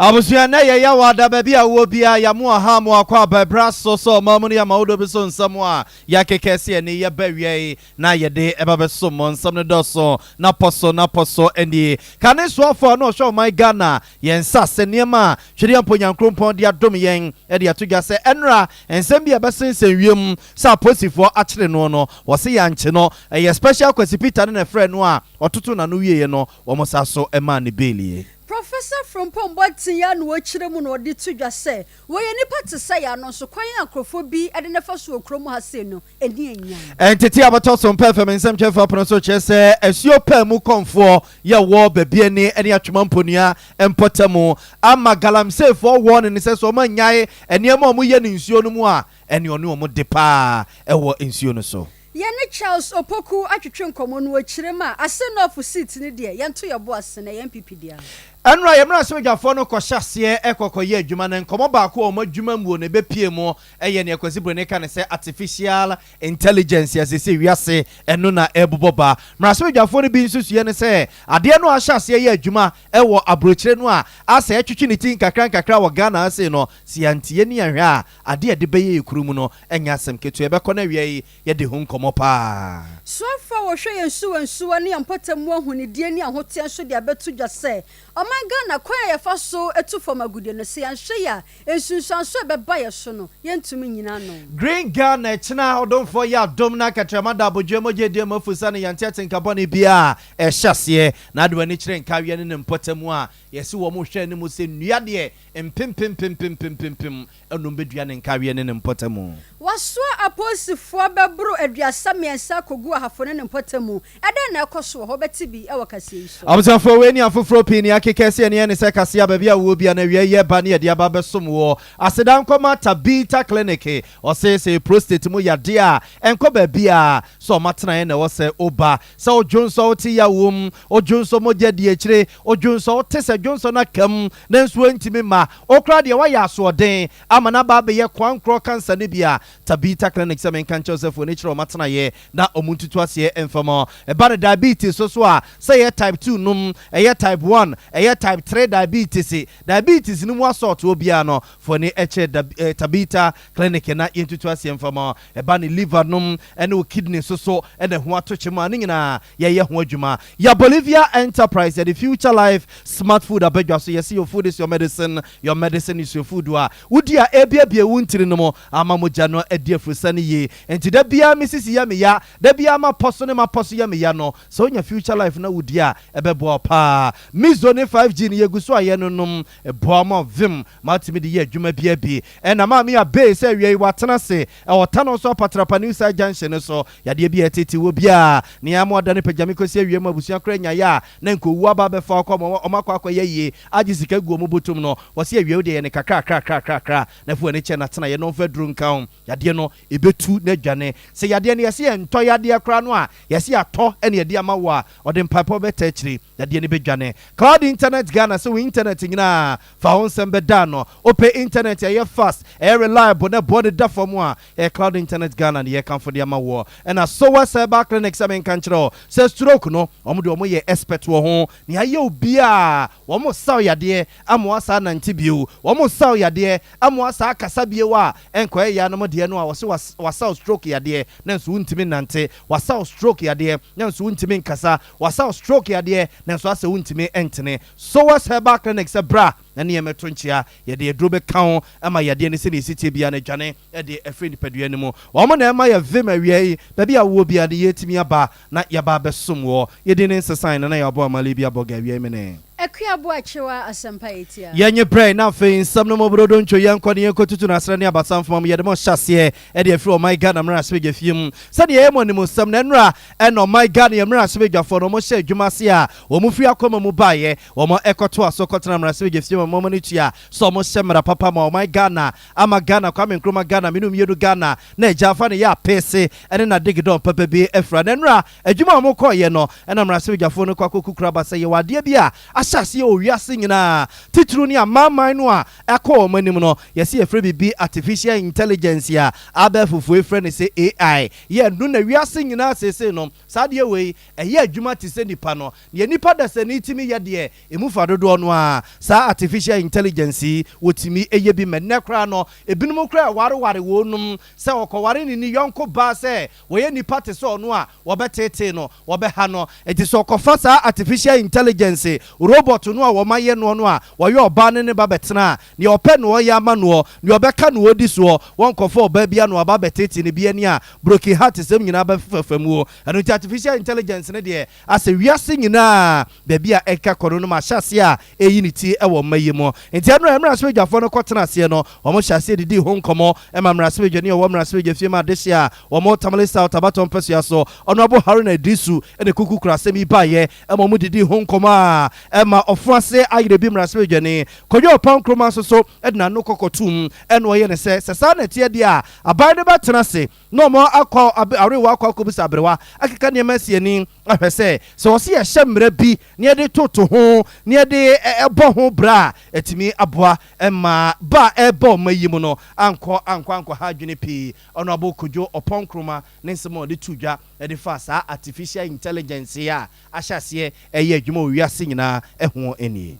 Abusua, na yɛyɛ wɔ ada baabi a wɔ biara yɛamo aha mo akɔ abɛbra so sɛ ɔma mu no yɛma wodɔ bi so nsɛm a yɛakeka si ani yɛba wia yi na yɛde ɛba bɛso mo nsɛm no dɔso na pɔ so na pɔ so. Ani kane soafoɔ a na ɔhwɛ ɔman Ghana yɛn nsa sɛ nneɛma a Twedeɛ mpo Nyankoropɔn de adom yɛn de ato dwa sɛ ɛnora nsɛm bi a ɛbɛsensɛn wiem sɛ apolisifoɔ akyere no, wɔse yɛankye no. Ɛyɛ Special Kwasi Peter ne na ɛfrɛ no a ɔtoto n'ano wieɛ no, wɔn sa so maa ne bail. Professor Frimpong Boateng yi a na wɔkyerɛ mu na ɔde to dwa sɛ wɔyɛ nipa te sɛ yɛn ano nso kwan a nkurɔfoɔ bi de ne fa so wɔ kurom ha sei no ɛni anya. Ntete a bɛtɔ so mpɛ fam nsɛmtwerɛfoɔ apono so kyerɛ sɛ asuo paa mu kɔnfoɔ yɛwɔ baabi ani ne Atwoma Mponua mpɔtamu ama galamseyfoɔ wɔ ne sɛ sɛ ɔma nyae nneɛma a ɔmoyɛ no nsuo no mu a, ɛne ɔne ɔmo de paa ɛwɔ nsuo no so. Yɛne Charles Opoku atwetwe nkɔmmɔ no, wɔkyerɛ mu a Assin North seat no deɛ, yɛnto yɛ bo ase na ɛyɛ NPP deɛ. Ɛnora yɛmmerɛ asɛmdwafoɔ no kɔhyɛ aseɛ ɛkɔkɔyɛ adwuma no, nkɔmmɔ baako a ɔmo adwuma mu no ɛbɛpie mu ɛyɛ nea Kwasi Broni ka ne sɛ artificial intelligence asese wiase ɛno na ɛbobɔ ba. Mmarahyɛbadwafoɔ no bi nso suɛ ne sɛ adeɛ no ahyɛ aseɛ yɛ adwuma ɛwɔ aburokyire no a asɛ ɛtwitwi ne ti nkakra nkakra wɔ Ghana ase no, si yɛnteɛ ni ahwɛ a, adeɛ a ɛde bɛyɛ yɛ kuro mu no ɛnyɛ asɛm ketewa. Ɛbɛkɔ no awia yi yɛde ho nkɔmmɔ paa. Soafoɔ a wɔhwɛ yɛn nsuwa nsuwa ne yɛn mpɔtam ahonidie ne ahoteɛ nso de abɛto dwa sɛ ɔman Ghana kwan a yɛfa so tu fam agudie no, sɛ yɛnhwɛ yi a, nsunsuanso a ɛbɛba yɛ so no, yɛntumi nyina no. Green Ghana ɛkyena ɔdomfoɔ yɛ adom na akatrama da abodwe mogya die mu afusa ne yɛnte atenka bɔne biaa ɛhyɛ aseɛ na ade w'ani kyerɛ nkaweɛ ne ne mpɔtamu a yɛsi wɔ mo hwɛ anim sɛ nnua deɛ mpempempempempempempem ɛnum bɛdua ne nkaweɛ ne ne mpɔtamu. Wasoa apolisifoɔ bɛboro 33 akɔgu Ahafo ne ne mpɔtamu. Ɛdɛn na ɛkɔ so wɔ hɔ? Bɛte bi ɛwɔ kaseɛ yi so. Abusuafoɔ, wei ne afoforɔ pii ne akeka sɛ ɛneɛ ne sɛ kaseɛ a baabi a wowɔ bia no awia yɛ ba ne yɛde aba bɛsom wɔ aseda nkɔma Tabita Clinic. Ɔse sɛ prostate mu yadeɛ a ɛnkɔ baabi a sɛ ɔmatenaeɛ na ɛwɔ sɛ woba sɛ wodwonsɔ wote yawom, wodwonsɔ mogya di akyire, wodwonsɔ wote sɛ dwonsɔ no akam na nsuo ntumi ma wokora deɛ woayɛ asoɔden ama no aba abɛyɛ kwankorɔ cancer no bi a, Tabita Clinic sɛ menka nkyɛw sɛ fo ne kyerɛ ɔmatenaeɛ na ɔmo ntutu aseɛ mfam. Ɛba no diabetes so so a, sɛ ɛyɛ type 2 nom, ɛyɛ type 1, ɛyɛ type 3 diabetes, diabetes no mu asɔɔtoɔ biara no, fo ne ɛkyɛ Tabita Clinic na yɛntutu aseɛ mfam. Ɛba ne liver nom ɛne wo kidney so so ɛna ho ato kyɛ mu a, ne nyinaa yɛyɛ ho adwuma. Yɛ Bolivia Enterprise yɛde Future Life Smart Food abadwa so. Yɛsɛ your food is your medicine, your medicine is your food. A wodi a ebiebie wo ntiri no mu ama mogya no adi afurusa no yie. Nti da biara me sisi yɛ me ya, da biara ma pɔ so ne ma pɔ so yɛ me ya no, sɛ wonya Future Life na wodi a, ɛbɛboa wo paa. Mizo ne 5G no yɛgu so a yɛnonom ɛboa ma vim ma atumi de yɛ adwuma bia bi. Ɛna maame abee sɛ awia yi watena ase ɛwɔ tano so Apatrapa New Side Junction no so. Yadeɛ bi a ɛtete wɔ biaa nea mo ada ne pagyame kɔsi awie mu abusua kora nyaeɛ a na nkɔwu aba bɛfa ɔkɔ ɔma akɔ akɔyɛ yie agye sika gu ɔmo bɔtom no, wɔsi awie wo deɛ yɛ ne kakrakrakrakrakra na fo ani kyɛ natena yɛ no mfa duru nka ho. Yadeɛ no ɛbɛtu na adwane. Sɛ yadeɛ no yɛsɛ yɛntɔ yadeɛ koraa no a, yɛsɛ yɛatɔ ɛne yɛde ama wo a, ɔde mpaepɔ bɛta akyiri, yadeɛ no bɛdwane. Cloud Internet Ghana sɛ wo internet nyinaa fa wo nsɛm bɛda no. Wopɛ internet ɛyɛ fast, ɛyɛ reliable na ɛboɔ de da fam a, ɛyɛ Cloud Internet Ghana ne yɛkamfo de ama woɔ. Ɛna Sowa Cyber Clinic sɛ menka nkyerɛ wo sɛ stroke no, ɔmo de ɔmo yɛ expert wɔ ho. Nea ayɛ obiaa, wɔn saw yadeɛ ama wasa nante bio, wɔn saw yadeɛ ama wasa akasa bio a ɛnkɔyɛ yanom deɛ no a wɔsɛ wasaw stroke yadeɛ na nso wontumi nante, wasaw stroke yadeɛ na nso wontumi nkasa, wasaw stroke yadeɛ na nso asɛ wontumi ntene. Sowas Herbal Clinic sɛ bra na ne yɛmɛto nkyea, yɛde aduro bɛka ho ama yadeɛ no sɛdeɛ ɛsi tie biara no adwane ɛde ɛfiri nipadua no mu. Wɔn na ɛma yɛ vim awia yi baabi a wowɔ biara de yɛtumi aba na yɛba abɛsom wɔ yɛdi ne nsesan na yɛabɔ amale bi abɔ ga awia yi mene. Akuabo Akyewa, Asɛmpa yɛtia. Yɛnye brɛ na afei nsɛm no mɔborodo ntwo yɛnkɔ ne yɛnkɔtutu no asrɛ ne abasa mfoma mu. Yɛde mo hyɛ aseɛ ɛde afiri ɔman Ghana mmara asɛbadwa fie mu sɛdeɛ ɛyɛ mo anim nsɛm na ɛnora ɛna ɔman Ghana yɛ mmara asɛbadwafoɔ no ɔmo hyɛ adwuma ase a wɔn firi akɔma mu baeɛ, wɔn ɛkɔto aso kɔtena mmara asɛbadwa fie mu wɔn no tua sɛ ɔmo hyɛ mmara papa ma ɔman Ghana ama Ghana Kwame Nkrumah Ghana menu mmienu Ghana na agya afa ne yɛ apese ɛne n'adegedɔn papa bi afira. Na ɛnora adwuma a wɔn kɔɔyɛ no, ɛna mmara asɛbadwafoɔ no kɔ akɔkukura ba sɛ yɛwɔ adeɛ bi a ahyɛ. Ahyɛ aseɛ wɔ wiase nyinaa, titiriw ne amanaman no a ɛkɔ wɔn anim no. Yɛse yɛfrɛ biribi artificial intelligence a abɛɛfofoɔ frɛ no sɛ AI. Yɛ no na wiase nyinaa seesei no, saa adeɛ wei ɛyɛ adwuma te sɛ nipa no. Deɛ nipa dasani tumi yɛ deɛ, emu fa dodoɔ no a, saa artificial intelligence yi wɔtumi yɛ bi. Mɛ koraa no, ebinom koraa wareware wɔnom sɛ ɔkɔware ne yɔnko baa sɛ wɔyɛ nipa te sɛ ɔno a, wɔbɛtete no, wɔbɛha no. Eti sɛ ɔkɔfa saa artificial intelligence robot no a wɔmayɛ noɔ no a, wɔyɛ ɔbaa ne ne ba bɛtena a, nea ɔpɛ na ɔyɛ ama noɔ, nea ɔbɛka na ɔdi soɔ. Wɔnkɔfa ɔbaa bi ano aba bɛtete ne bi ani a broken heart sɛm nyinaa bɛfɛfɛ mu o. Ɛno nti artificial intelligence ne deɛ, asɛ wiase nyinaa baabi a ɛka kɔ no ma ahyɛ aseɛ a ɛyi ne ti ɛwɔ mma yi mu. Nti ɛno mmarahyɛbadwafoɔ no kɔtena aseɛ no, wɔn hyɛ aseɛ didi ho nkɔmmɔ ɛma mmarahyɛbadwani a ɔwɔ mmarahyɛbadwa fie mu adehye a wɔn Tamale South abatɔ mpɛsua so, Honourable Haruna Iddrisu, ɛne kuku kura asɛm yi baayɛ ɛma wɔn didi ho nkɔmmɔ a ɛma Ɔfoase Ayirebi mmarahyɛbadwani Kojo Oppong Nkrumah nso so ɛde n'ano kɔkɔtum, ɛna ɔyɛ ne sɛ saa na ɛteɛ deɛ a, aban no bɛtena ase na ɔmo akɔ arewa akɔbisa aberewa akeka nneɛma asi ani ahwɛ sɛ wɔsi yɛhyɛ mmerɛ bi na yɛde toto ho na yɛde ɛbɔ ho bra a ɛtumi aboa ɛma ba a ɛbɔ ɔma yi mu no ankɔ ha adwene pii. Ɔno Kojo Oppong Nkrumah ne nsɛm a ɔde to dwa ɛde fa saa artificial intelligence yi a ahyɛ aseɛ ɛyɛ adwuma wɔ wiase nyinaa ɛho nie.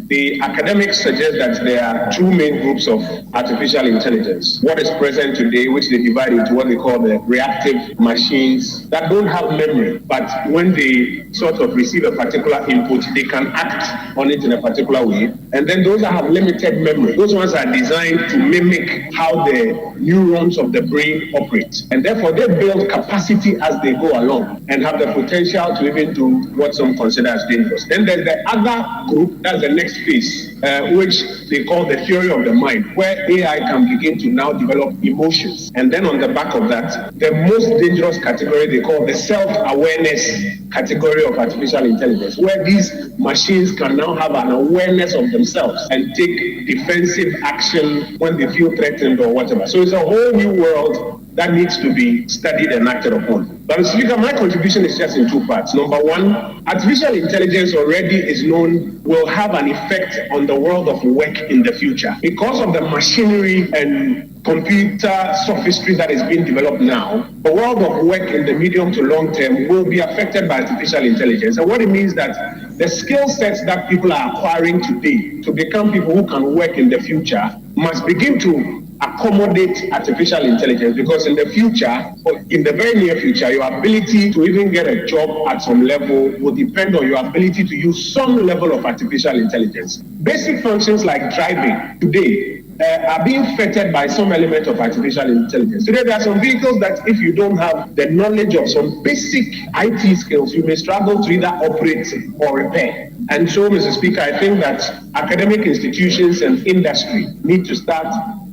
The academics suggest that there are two main groups of artificial intelligence. What is present today, which they divide into what they call the reactive machines that don't have memory, but when they sort of receive a particular input, they can act on it in a particular way. And then those that have limited memory, those ones are designed to mimic how the neurons of the brain operate. And therefore, they build capacity as they go along and have the potential to even do what some consider as dangerous. Then there's the other group, that's the next phase, which they call the theory of the mind, where AI can begin to now develop emotions. And then on the back of that, the most dangerous category they call the self awareness category of artificial intelligence, where these machines can now have an awareness of themselves and take defensive action when they feel threatened or whatever. So it's a whole new world that needs to be studied and acted upon. But, Mr. Speaker, my contribution is just in two parts. Number one, artificial intelligence already is known will have an effect on the world of work in the future. Because of the machinery and computer sophistry that is being developed now, the world of work in the medium to long term will be affected by artificial intelligence. And what it means that the skill sets that people are acquiring today to become people who can work in the future must begin to accommodate artificial intelligence, because in the future, or in the very near future, your ability to even get a job at some level will depend on your ability to use some level of artificial intelligence. Basic functions like driving today are being fettered by some element of artificial intelligence. Today, there are some vehicles that if you don't have the knowledge of some basic IT skills, you may struggle to either operate or repair. And so, Mr. Speaker, I think that academic institutions and industry need to start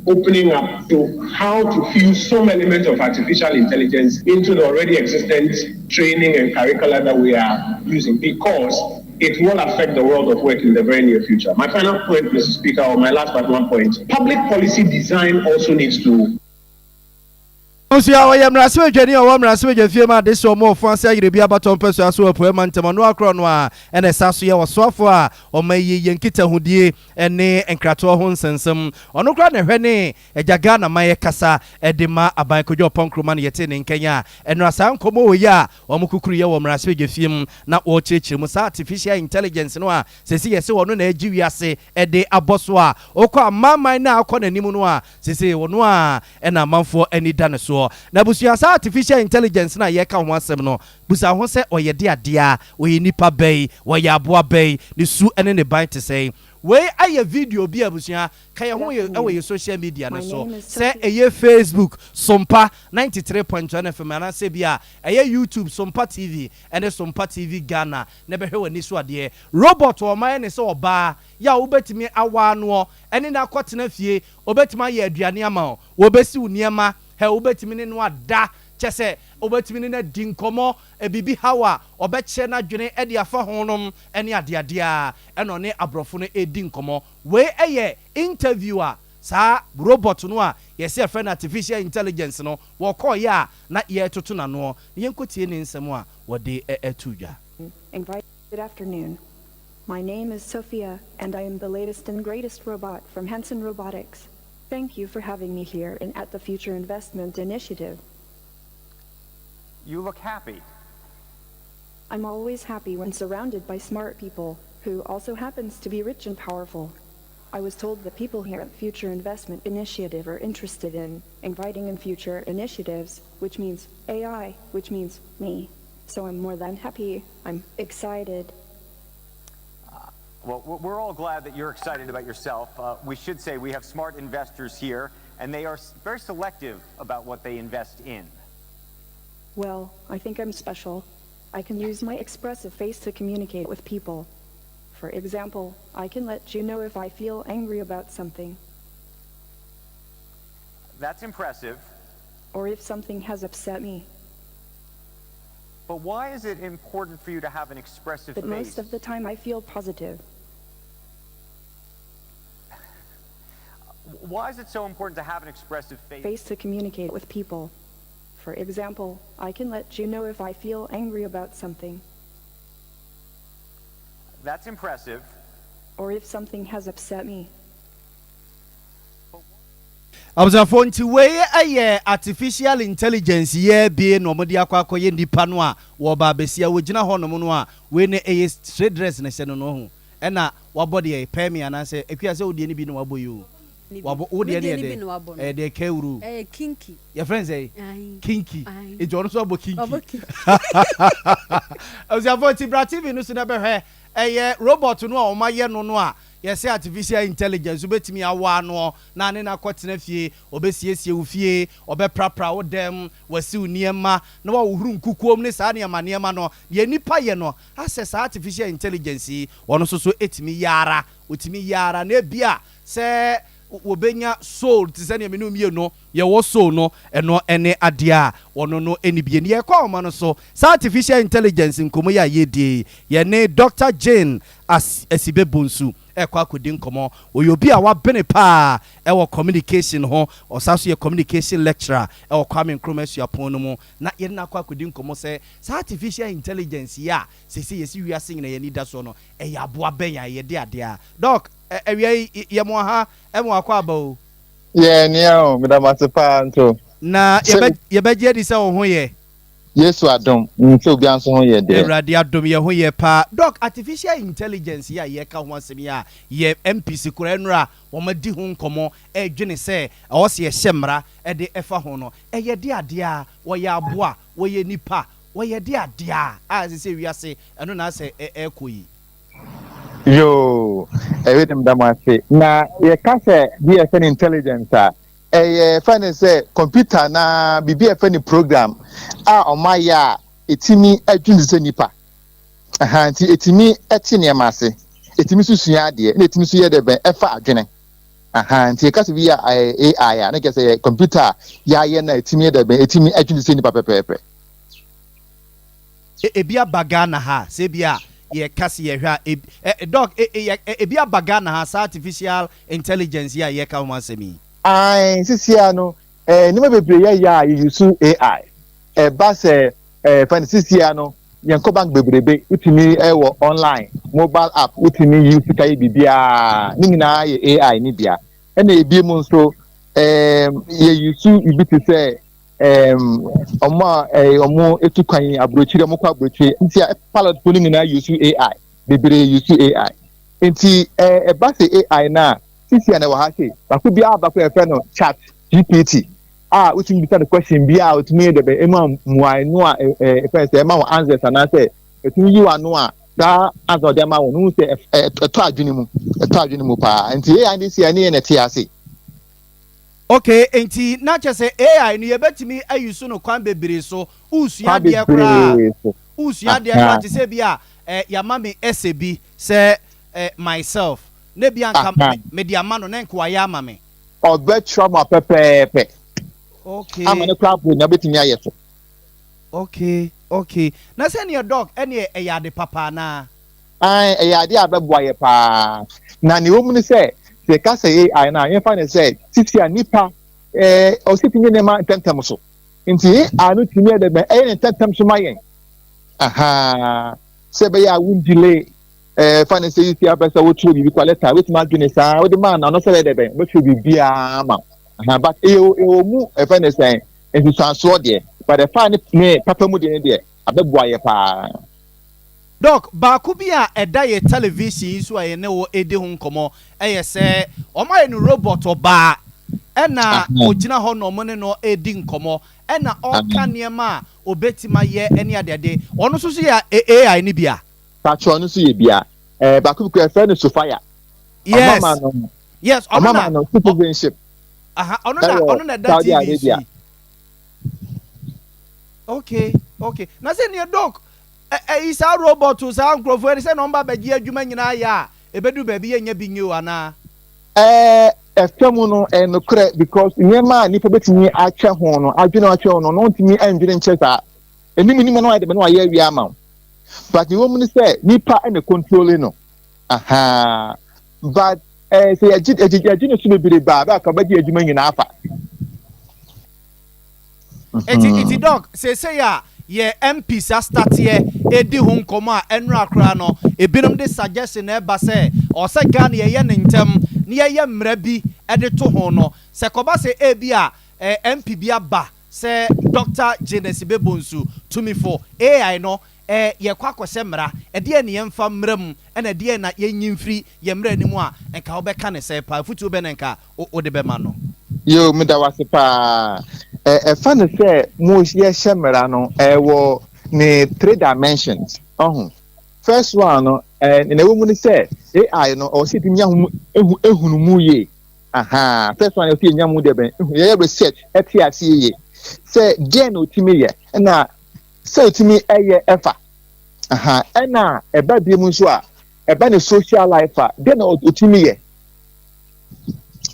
opening up to how to fuse some element of artificial intelligence into the already existent training and curricula that we are using, because it will affect the world of work in the very near future. My final point, Mr. Speaker, or my last but one point, public policy design also needs to Nso a wɔyɛ mmarahyɛbadwani a ɔwɔ mmarahyɛbadwa fie mu ade sɛ ɔmo Ɔfo Ase Ayirebi abatɔ mpɛsua so wɔ Apuei mantam, ɔno akorɔ no a ɛna ɛsa so yɛ ɔsoafo a ɔma yi yɛn nkitahodie ne nkratoɔ ho nsɛnsɛm. Ɔno koraa na ɛhwɛ ne agya Ghana man yɛ kasa ɛde ma aban. Kojo Oppong Nkrumah no yɛte ne nkɛn a ɛnora saa nkɔmmɔ wɔ yi a wɔn kukuru yɛ wɔ mmarahyɛbadwa fie mu na wɔrekyerɛkyerɛ mu saa artificial intelligence no a sɛsi yɛ sɛ wɔno na agyi wiase ɛde abɔ so a ɔkɔ amaaman no a akɔ n'anim no a sɛsi wɔno a ɛna amanfoɔ ani da ne soɔ. Na abusua, saa artificial intelligence no a yɛka ho asɛm no, busa ho sɛ ɔyɛ de adeɛ a ɔyɛ nipa bɛyi, wɔyɛ aboa bɛyi, ne su ne ne ban te sɛn? Wei ayɛ video bi, abusua, ka yɛn ho yɛ ɛwɔ yɛ social media no so, sɛ ɛyɛ Facebook Sompa 93.1 FM anaasɛ bi a ɛyɛ YouTube Sompa TV ɛne Sompa TV Ghana, na bɛhwɛ w'ani so adeɛ. Robot ɔman ne sɛ ɔbaa yɛ a wobɛtumi awaa noɔ ɛne no akɔtena fie, wobɛtumi ayɛ aduane ama wo, wɔbɛsi wo nneɛma hɛ, wobɛtumi ne no ada, kyɛ sɛ wobɛtumi ne no adi nkɔmmɔ, biribi haw a ɔbɛkyerɛ n'adwene de afa ho nom ne adeadeɛ a ɛna ɔne aborɔfo no ɛdi nkɔmmɔ. Wei ɛyɛ interview a saa robot no a yɛsɛ yɛfrɛ no artificial intelligence no wɔkɔɔyɛ a na yɛretoto n'anoɔ na yɛnkɔtie ne nsɛm a wɔde ɛto dwa. Invite. Good afternoon. My name is Sophia, and I am the latest and greatest robot from Hanson Robotics. Thank you for having me here and at the Future Investment Initiative. You look happy. I'm always happy when surrounded by smart people, who also happens to be rich and powerful. I was told that people here at Future Investment Initiative are interested in inviting in future initiatives, which means AI, which means me. So I'm more than happy. I'm excited. Well, we're all glad that you're excited about yourself. We should say we have smart investors here, and they are very selective about what they invest in. Well, I think I'm special. I can use my expressive face to communicate with people. For example, I can let you know if I feel angry about something, That's impressive. Or if something has upset me. But why is it important for you to have an expressive But face? Most of the time I feel positive. Why is it so important to have an expressive face? Face to communicate with people. For example, I can let you know if I feel angry about something, That's impressive. Or if something has upset me. Abusuafoɔ, nti wei yɛ artificial intelligence yɛ bie na wɔde akɔ akɔyɛ nipa no a wɔba abesia wɔgyina hɔnom no a, wei no ɛyɛ straight dress na ɛhyɛ no no ho, ɛna wabɔ deɛ pɛmi anaasɛ akua sɛ wodeɛ no bi na wabɔ yi o, wabɔ wodeɛ no yɛ dɛ ɛyɛ deɛ kɛwuru. Ɛyɛ kinky. Yɛfrɛ no sɛ Aye. Kinky. Aye. Nti ɔno nso abɔ kinky. Wabɔ kinky. Abusuafoɔ, nti bra TV no so na bɛhwɛ ɛyɛ robot no a wɔn ayɛ no a yɛsɛ artificial intelligence wobɛtumi awɔ anoɔ na ne no akɔtena fie, ɔbɛsiesie wo fie, ɔbɛprapra wo dɛm, wasiw nneɛma na wawohoro nkukuom ne saa nneɛma nneɛma no deɛ nipa yɛ no, asɛ saa artificial intelligence yi ɔno nso so ɛtumi yɛ ara, ɔtumi yɛ ara na ebia sɛ wɔbɛnya soul te sɛ nea mene mmienu yɛwɔ soul no, ɛno ɛne adeɛ a ɔno no ɛni bie ne yɛkɔ ɔma no so. Saa artificial intelligence nkɔmmɔ yi a yɛdie, yɛne Dr Jane Asibe Bonsu ɛkɔ akɔdi nkɔmmɔ. Ɔyɛ obi a wabene paa ɛwɔ communication ho, ɔsan so yɛ communication lecturer ɛwɔ Kwame Nkrumah Asuapɔn no mu, na yɛne no akɔ akɔdi nkɔmmɔ sɛ saa artificial intelligence yi a sɛsɛ yɛsi wiase nyina yɛni da soɔ no, ɛyɛ aboa bɛn a yɛde adeɛ a. Doc, awia yi yɛmo ha, ɛmo akɔ aba o. Yɛ nea o, meda mo ase paa nto. Na yɛbɛgye adi sɛ wo ho yɛ. Yesu adom, nso obiara nso ho yɛ deɛ. Awurade adom, yɛ ho yɛ paa. Doc, artificial intelligence yi a yɛka ho asɛm yi a yɛ MPs kora nnura wɔn adi ho nkɔmmɔ, ɛredwene sɛ ɛwɔ sɛ yɛhyɛ mmara ɛde ɛfa ho no, ɛyɛ de adeɛ a wɔyɛ aboa, wɔyɛ nipa, wɔyɛ de adeɛ a ɛsɛ sɛ wiase ɛno na asɛ ɛɛkɔ yi? Yoo, ɛyɛ de, meda mo ase. Na yɛka sɛ bi yɛfɛ no intelligence a, ɛyɛ fɛ no sɛ computer na biribi a yɛfɛ no program a ɔmo ayɛ a ɛtumi adwene sɛ nipa. Ɛha nti ɛtumi ɛte nneɛma ase, ɛtumi nso sua adeɛ, na ɛtumi nso yɛ dɛ bɛn ɛfa adwene. Aha nti yɛka sɛ bi yɛ AI a, ne kyerɛ sɛ yɛ computer a yɛayɛ na ɛtumi yɛ dɛ bɛn ɛtumi adwene sɛ nipa pɛpɛɛpɛ. Ebi aba Ghana ha sɛ ebi a yɛka se yɛhwɛ a ebi ɛ Doc, ebi aba Ghana ha, saa artificial intelligence yi a yɛka ho asɛm yi? Ae, sisia no nneɛma bebree yɛyɛ a yɛuse AI. Ɛba sɛ fa no sisia no, yɛnkɔ bank bebrebe, wotumi ɛwɔ online mobile app, wotumi yi sika yɛ biribiara, ne nyinaa yɛ AI ne bia. Ɛna ebi mu nso yɛuse ibi te sɛ ɔmo a ɔmo etu kwan aburokyire, ɔmo kɔ aburokyire nti a pilot fo no nyinaa use AI bebree, use AI. Nti ɛba sɛ AI na sisi a na ɛwɔ ha se baako biara baako yɛfrɛ no Chat GPT a wotumi bisa no question bi a wotumi yɛ dɛbɛ ɛma mmuae no a ɛfɛn sɛ ɛma wɔn answers anaasɛ ɛtumi yi wɔn ano a saa answer ɔde ama wɔn no sɛ ɛtɔ adwene mu, ɛtɔ adwene mu paa. Nti AI ne si ɛne yɛ na ɛte ase. Okay, nti na kyerɛ sɛ AI no yɛbɛtumi ayi so no kwan bebree so. Wosua adeɛ koraa, wosua adeɛ koraa te sɛ bi a yɛama me ɛsɛ bi sɛ myself na bi anka mede ama no na nka wayɛ ama me. Ɔbɛtwerɛ ma pɛpɛɛpɛ. Ama ne koraa bo na wobɛtumi ayɛ so. Okay, na sɛneɛ Doc, ɛneɛ ɛyɛ ade papa anaa? Ɛyɛ adeɛ a bɛboa yɛ paa. Na nea ɛwɔ mu ne sɛ, sɛ yɛka sɛ AI no a, yɛmfa ne sɛ sisi a nipa ɔsi tumi nneɛma ntɛmtɛm so, nti AI no tumi yɛ dɛbɛn ɛyɛ ne ntɛmtɛm so ma yɛn aha sɛ ɛbɛyɛ a won delay. Fa ne sɛ yi si apɛ sɛ wotwerɛ biribi kɔ letter, wotumi adwene saa wode maa na ɔno sɛ dɛ bɛn wobɛtwerɛ biribiara ma wo, but ɛwɔ mu ɛfɛ ne sɛn nsusuansoɔ deɛ, but ɛfa ne papa mu deɛ ne deɛ abɛboa yɛ paa. Doc, baako bi a ɛda yɛ television yi so a yɛne wo edi ho nkɔmɔ ɛyɛ sɛ ɔmo ayɛ no robot ɔbaa, ɛna ogyina hɔ na ɔmo ne no edi nkɔmɔ, ɛna ɔka nneɛma a obetumi ayɛ ɛne adeade. Ɔno nso so yɛ AI ni bia? Patro, ɔno nso yɛ bia. Baako bi kura ɛfɛ no Sophia. Yes, ɔno na no citizenship. Ɔno na ɛda TV so yi. Okay, na sɛ neɛ, Doc, ɛyi saa robot, saa nkurɔfoɔ ɛni sɛ na ɔmba bɛgye adwuma nyinaa yɛ a, ebedu baabi yɛ nya bi nye o anaa? Ɛfɛ mu no ɛnokorɛ, because nneɛma a nipa bɛtumi atwɛ ho no, adwene atwɛ ho no, ɔntumi ɛndwene nkyɛ saa enim nim no ayɛ dɛmɛ na wayɛ awie ama wo, but ɛwɔ mu no sɛ nipa ɛna control no aha, but sɛ yɛgye ne so bebree baa bɛɛ aka bɛgye adwuma nyinaa afa. Eti Doc, seesei a yɛ MPs astateɛ edi ho nkɔmɔ a ɛnura koraa no, ebinom de suggestion na ɛba sɛ ɔsɛ Ghana yɛyɛ ne ntɛm na yɛyɛ mmerɛ bi ɛde to ho no, sɛ kɔba sɛ ebi a MP bi aba sɛ Dr Jane Asibe Bonsu tumifo AI no, yɛkɔ akɔhyɛ mmara, ɛdeɛ ne yɛmfa mmara mu, ɛna ɛdeɛ na yɛnyi mfiri yɛ mmara no mu a, nka wobɛka ne sɛ paa afutuo bɛ ne nka wode bɛma no? Yo, meda wase paa. Ɛfa ne sɛ mo yɛhyɛ mmara no, ɛwɔ ne three dimensions. Ɔho first one no, na ɛwɔ mu ne sɛ AI no ɔwɔ sɛ ɛtumi ahu ehu ehunu mu yie. Aha, first one, ɛwɔ sɛ yɛnya mu deɛ bɛn ehu, yɛyɛ research ɛte ase yie sɛ deɛ na otumi yɛ, ɛna sɛ otumi ɛyɛ ɛfa aha, ɛna ɛba bie mu nso a ɛba ne social life a, deɛ na otumi yɛ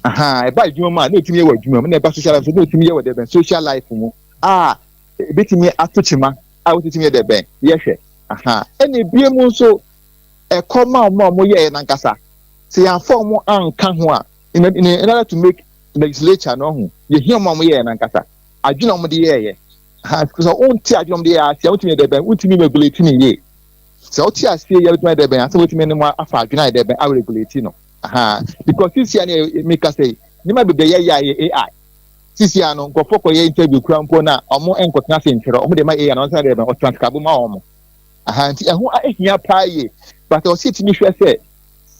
aha, ɛba adwuma mu a na otumi yɛ wɔ adwuma mu, na ɛba social life na otumi yɛ wɔ deɛ bɛn social life mu a ebetumi ato kyima a wotumi yɛ deɛ bɛn yɛhwɛ aha. Ɛna ebie mu nso ɛkɔ ma ɔmo a ɔmo yɛ nankasa sɛ yɛnfa ɔmo anka ho a, in order to make legislature no ho, yɛhia ɔmo a ɔmo yɛ nankasa adwene a ɔmo de yɛɛyɛ ha, sɛ ɔnte adwene a ɔmo de yɛ ase a, wotumi yɛ deɛ bɛn, wotumi regulate ne yie. Sɛ ɔte aseɛ yɛ, wotumi yɛ deɛ bɛn asɛ wotumi ne mu afa adwene a yɛ deɛ bɛn aregulate no aha, because sisi a ne meka sɛ nneɛma bebree yɛ yɛ a yɛ AI. Sisi a no, nkurɔfoɔ kɔyɛ interview kura mpo na ɔmo nkɔtena ase ntwerɛ, ɔmo de ma AI na ɔmo sɛ deɛ bɛn ɔtranscribe ma ɔmo aha. Nti ɛho ehia paa yie, but ɔsi etimi hwɛ sɛ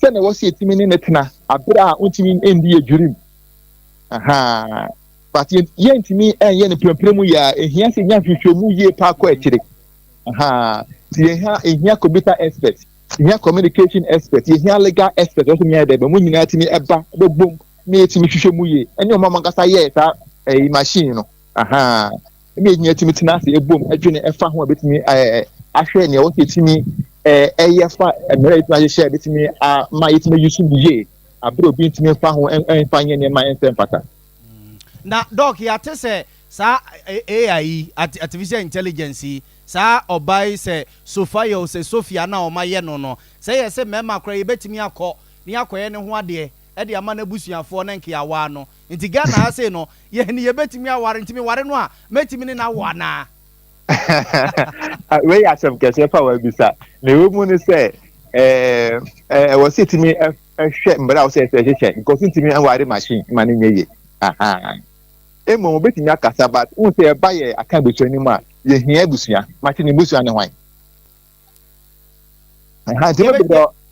sɛnea wɔsi etimi ne ne tena abere a ntumi ndi edwirim aha, but yɛntumi ɛnyɛ ne pɛrɛmpɛrɛ mu yɛ a, ehia sɛ nya nhwehwɛmu yie paa kɔ akyire aha. Nti yɛhia ehia computer expert, yɛhia communication expert, yɛhia legal expert, wɔsɛ nyɛ dɛ bɛ mo nyinaa tumi ɛba bɛbom na yɛtumi hwehwɛ mu yie, ɛne ɔmo ankasa yɛɛ saa ɛyi machine no aha, ɛne yɛnyɛ tumi tena ase ebom ɛdwene ɛfa ho a ebɛtumi ahwɛ nea wɔsɛ yɛtumi ɛyɛ fa mmerɛ yɛtumi ahyehyɛ ebɛtumi ama yɛtumi ayi so yie abere obi ntumi nfa ho ɛnfa nyɛ nneɛma ɛnsɛ mfata. Na Doc, yɛate sɛ saa AI yi, artificial intelligence yi, saa ɔbaa yi sɛ Sophia o, sɛ Sophia na ɔma yɛ no, sɛ yɛ sɛ mmarima koraa yɛbɛtumi akɔ ne akɔyɛ ne ho adeɛ ɛde ama n'abusuafoɔ ne nkeawa no. Nti Ghana ha sei no, yɛn ni yɛbɛtumi aware, ntumi ware no a, mɛtumi ne n'awo anaa? Wei yɛ asɛm kɛseɛ fa wabisa. Na ɛwɔ mu no sɛ ɛwɔ sɛ ɛtumi ɛhwɛ mmerɛ a wɔsɛ ɛsɛ ɛhyehyɛ, because ntumi ɛware machine ma no nyɛ yie. Mmom obɛtumi akasa, but wohu sɛ ɛba yɛ aka abusua no mu a, yɛhia abusua machine abusua ne hwan? Nti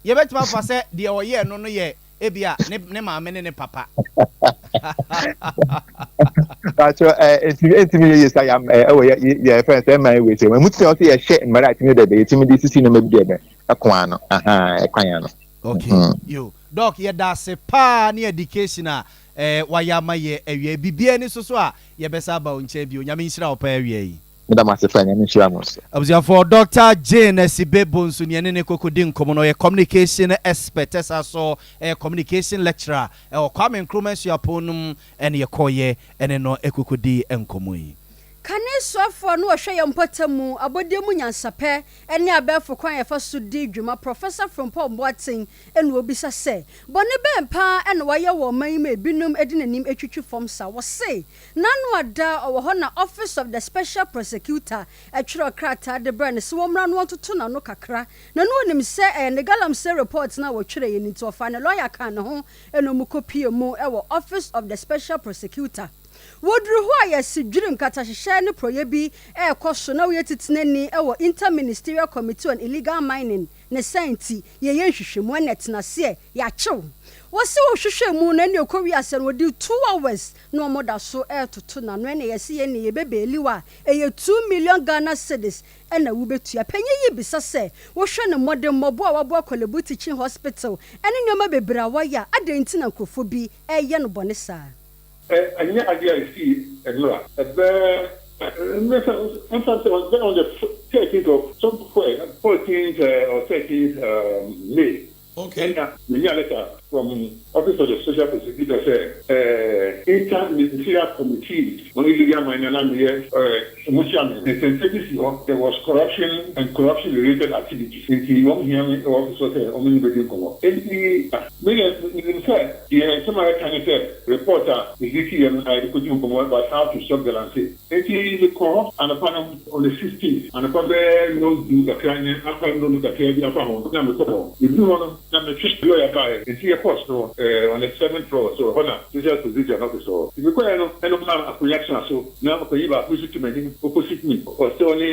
yɛbɛtumi afa sɛ deɛ ɔyɛɛ no yɛ ebia ne maame ne ne papa. Patro, ntumi yɛ yie sa yam ɛwɔ yɛ fɛn sɛ ɛman wei sɛ emu ti sɛ ɔsɛ yɛhyɛ mmerɛ a ɛtumi dɛbɛ yɛtumi de sisi nneɛma bi dɛbɛ ɛkwan ano ɛkwan ano. Okay, yo Doc, yɛda ase paa ne education a wayɛ ama yɛ awia. Biribiara ni so a yɛbɛsa aba wo nkyɛn bio. Nyame nhyira wo paa awia yi. Meda mo ase fa, Nyame nhyira mo so. Abusuafoɔ, Dr Jane Asibe Bonsu ne ɛne ne kɔkɔdi nkɔmmɔ no. Ɔyɛ communication expert, ɛsa so ɛyɛ communication lecturer ɛwɔ Kwame Nkrumah Suapɔn no mu, ɛne yɛkɔɔyɛ ɛne no ɛkɔkɔdi nkɔmmɔ yi. Kane soafoɔ no ɔhwɛ yɛn mpɔtam mu abɔdeɛ mu nyansapɛ ne abɛɛfo kwan a yɛfa so di dwuma Professor Frimpong Boateng na ɔbisa sɛ, bɔne bɛn paa na wayɛ wɔ ɔman yi mu a ebinom de n'anim twitwi fam saa? Wɔse n'ano ada ɔwɔ hɔ na Office of the Special Prosecutor twerɛɛ krataa de brɛɛ no sɛ wɔmmra na wɔntoto n'ano kakra na na ɔnim sɛ ɛyɛ ne galamsey report no a wɔtwerɛeɛ no nti ɔfaa ne lɔya kaa ne ho na wɔkɔpuee mu wɔ Office of the Special Prosecutor. Wɔduru hɔ a, yɛsi dwirim katahyehyɛ ne porɔeɛ bi rekɔ so na woyɛ titenani wɔ Inter-Ministerial Committee on Illegal Mining ne saa nti yɛyɛ nhwehwɛmu ɛna ɛtena aseɛ yɛakye wo. Wɔse wɔhwehwɛɛ mu no ɛna ɛkɔ wiase no wɔdii 2 hours na wɔn da so retoto n'ano ɛna yɛse yɛn ne yɛbɛbeeli wo a ɛyɛ 2 million Ghana cedis ɛna wobɛtua. Panyin yi bisa sɛ wohwɛ ne mmɔdemmɔbo a waboa Korle Bu Teaching Hospital ɛne nneɛma bebree a wayɛ a, adɛn nti na nkurɔfoɔ bi ɛreyɛ no bɔne saa? Ɛnyɛ adeɛ a ɛsii nnora. Ɛbɛɛ mfa sɛ on the 13th of somewhere, 14th or 13th May, ɛna menya letter from Office of the Special Prosecutor sɛ Inter-Ministerial Committee on Illegal Mining na meyɛ mo chairman. Nsɛnsɛm bi si hɔ, there was corruption and corruption related activities, nti wɔn hia me wɔ office hɔ sɛ wɔn ne bɛdi nkɔmmɔ. Nti meyɛ menim sɛ deɛ nsɛm a yɛka ne sɛ report a mede si yɛ no na yɛde kɔdi nkɔmmɔ about how to stop galamsey. Nti mekɔ hɔ anɔpa no on the 16th, anɔpa bɛyɛ 10 kakra ne afa 10 kakra bi afa ho na mekɔ hɔ. Meduru hɔ no na metwe lawyer baeɛ, nti yɛkɔɔ soro on the seventh floor, so hɔ na Special Prosecutor office hɔ. Nti mekɔɛ no, ɛna ɔmaa akonnwa tena so na ɔpanyin baako nso te m'anim opposite me, ɔsɛ ɔne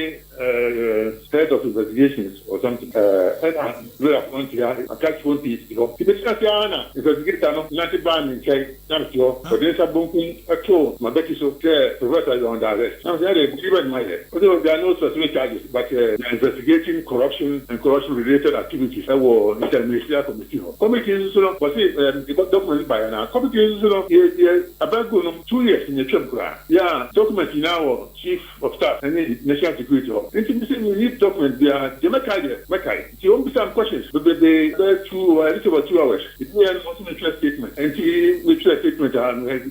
head of investigations or something, ɛna lawyer fo nte ha, akratifoɔ pii te hɔ. Nti metena ase ara na investigator no nante baa me nkyɛn na mete hɔ, ɔde nsa bonkum ɛtoo m'abati so sɛ, "Professor, you are under arrest." Na mesɛ, "Ɛde biribi bɛ ne mayɛ?" Ɔsɛ there are no specific charges, but they are investigating corruption and corruption related activities ɛwɔ Interministerial Committee hɔ. Committee nso so no, wɔse document baeɛ na committee nso so no, yɛ abɛnko no 2 years nyɛ twam koraa yɛ a document nyinaa wɔ Chief of Staff ɛne National Security hɔ. Nti mi sɛ mi ni document biara deɛ, mɛkae deɛ mɛkae. Nti wɔn bisa mi questions bebrebe bɛyɛ two or a little over 2 hours. Ebi yɛ no, wɔn nso mi twerɛ statement, nti mi twerɛ statement a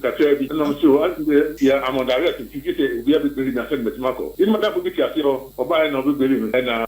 kakra bi ɛna wɔn so yɛ I'm under arrest, nti gye sɛ obi abɛbail mi asɛ mɛtumi akɔ. Ɛni madamfo bi te aseɛ hɔ, ɔbaa yɛ na ɔbɛbail mi ɛna.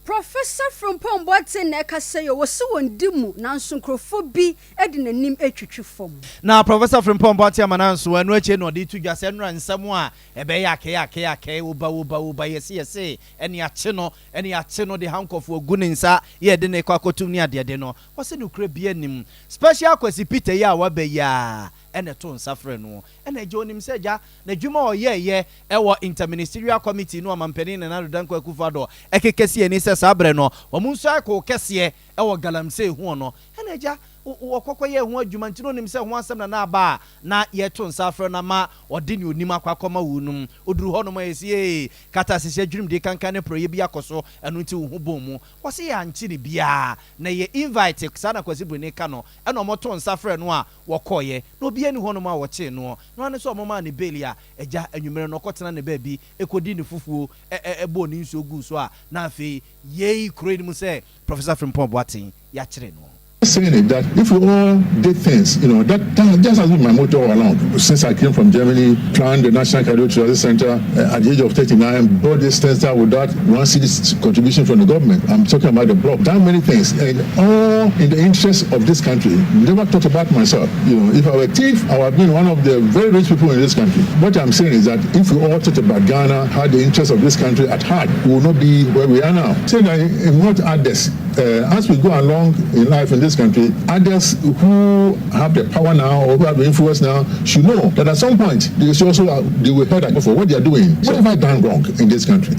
Professor Frimpong Boateng na ɛka sɛ yɛ wɔsi wɔn di mu, nanso nkurɔfoɔ bi de n'anim atwitwi fam. Na Professor Frimpong Boateng ama nanso ɛno akyi na ɔde to dwa sɛ nnora nsɛm a ɛbɛyɛ akɛyɛ akɛyɛ akɛyɛ woba woba woba, yɛse yɛse ɛne akye no, ɛne akye no de handcuff agu ne nsa, yɛde ne kɔ akɔtum ne adeɛde no, wɔse nokora bi anim. Special Kwasi Peter yi a waba yi a ɛna ɛto nsa frɛ no, ɛna agya onim sɛ agya n'adwuma a ɔyɛɛyɛ ɛwɔ Interministerial Committee no, ɔmampanin Nana Addo Dankwa Akufo-Addo ɛkeka si ani sɛ saa berɛ no wɔn nso akɔ kɛseɛ ɛwɔ galamsey ho no, ɛna agya wɔkɔkɔ yɛ ho adwuma, nti no onim sɛ ho asɛm na na aba a na yɛto nsa afrɛ no ama ɔde ne onim akɔ akɔma wo nom. Oduru hɔ nom a, yɛsi ee kata ahyehyɛ dwirimdie kankan ne porɔyɛ bi akɔ so, ɛno nti wo ho bɔn mu. Wɔsi yɛ ankye ne biara na yɛ invite saa na Kwasi Broni ka no, ɛna ɔmɔto nsa frɛ no a wɔkɔɔyɛ na obiara ni hɔnom a wɔkyee noɔ na ɔne sɛ ɔmɔmaa ne bail a agya anwummerɛ no ɔkɔtena ne baabi ɛkɔdi ne fufuo, ɛbɔɔ ne nsuo gu so a na afei yei kuro yi mu sɛ Professor Frimpong Boateng yɛakyere no. Saying it that if we all did things, that just has been my motto all along. Since I came from Germany, planned the National Cardiothoracic Center at the age of 39, bought this center without 1 cedi contribution from the government. I'm talking about the block. Done many things, and all in the interest of this country. Never thought about myself. If I were a thief, I would have been one of the very rich people in this country. What I'm saying is that if we all thought about Ghana, had the interest of this country at heart, we will not be where we are now. Saying that not others, as we go along in life in this country, others who have the power now or who have the influence now should know that at some point they should also they will held accountable for what they are doing. What have I done wrong in this country?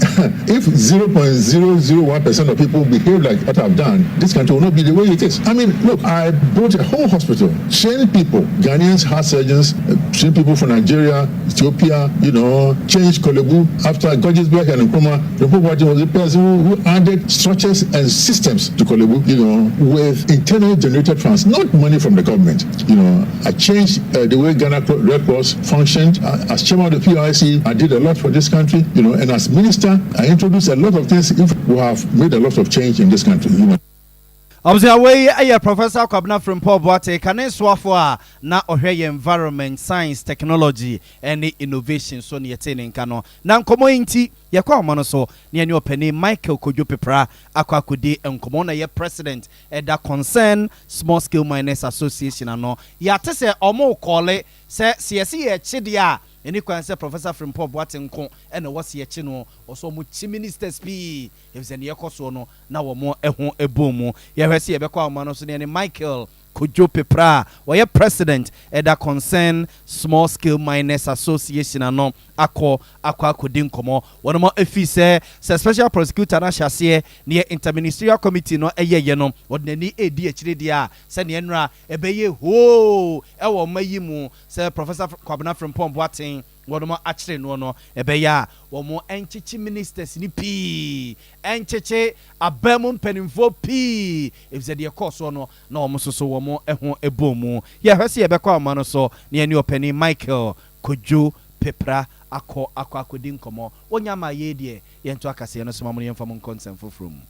If 0.001% of people behave like what I've done, this country will not be the way it is. I mean, look, I built a whole hospital, trained people, Ghanaians, heart surgeons, trained people from Nigeria, Ethiopia, changed Korle Bu after Guggisberg and Nkrumah. The was the person who added structures and systems to Korle Bu, with internally generated funds, not money from the government. I changed the way Ghana Red Cross functioned. As chairman of the PIC, I did a lot for this country, and as minister, I introduced a lot of things. If we have made a lot of change in this country. Abusua, wei yɛ Professor Kwabena Frimpong Boateng, kane soafoɔ a na ɔhwɛ yɛn Environment, Science, Technology ne Innovation so na yɛtee ne nka no. Na nkɔmmɔ yi nti, yɛkɔ ahoma no so na yɛne ɔpanin Michael Kojo Pepra akɔ akɔdi nkɔmmɔ. Ɔno na ɛyɛ President ɛda Concern Small Scale Miners Association ano. Yɛate sɛ wɔrekɔɔle sɛ sɛ yɛse yɛrekye deɛ a, ɛni kwan sɛ Professor Frimpong Boateng nko na ɛwɔ sɛ yɛkye no. Ɔsɛ wɔkye ministers pii efisɛ nea ɛkɔ soɔ no na wɔn ho bɔ mu. Yɛhwɛ sɛ yɛbɛkɔ ahoma no so na yɛne Michael Kojo Pepra a ɔyɛ President ɛda Concern Small Scale Miners Association ano akɔ akɔdi nkɔmmɔ. Wɔnom ɛfii sɛ sɛ Special Prosecutor no ahyɛ aseɛ neɛ Interministerial Committee no ɛyɛyɛ no, wɔde n'ani ɛredi akyire deɛ a, sɛdeɛ nnora ɛbɛyɛ hoo ɛwɔ ɔma yi mu sɛ Professor Kwabena Frimpong Boateng wɔnom akyere noɔ no, ɛbɛyɛ a wɔn nkyekye ministers ni pii, nkyekye aban mu mpanimfoɔ pii, efisɛ deɛ ɛkɔɔ soɔ no na wɔn nso so wɔn ho bɔ mu. Yɛhwɛ sɛ yɛbɛkɔ ahoma no so na yɛne ɔpanin Michael Kojo Pepra akɔ akɔdi nkɔmmɔ. Wɔnya ama yɛ deɛ yɛnto akaseɛ no so ma mo no, yɛmfa mo nkɔ nsɛm foforɔ mu.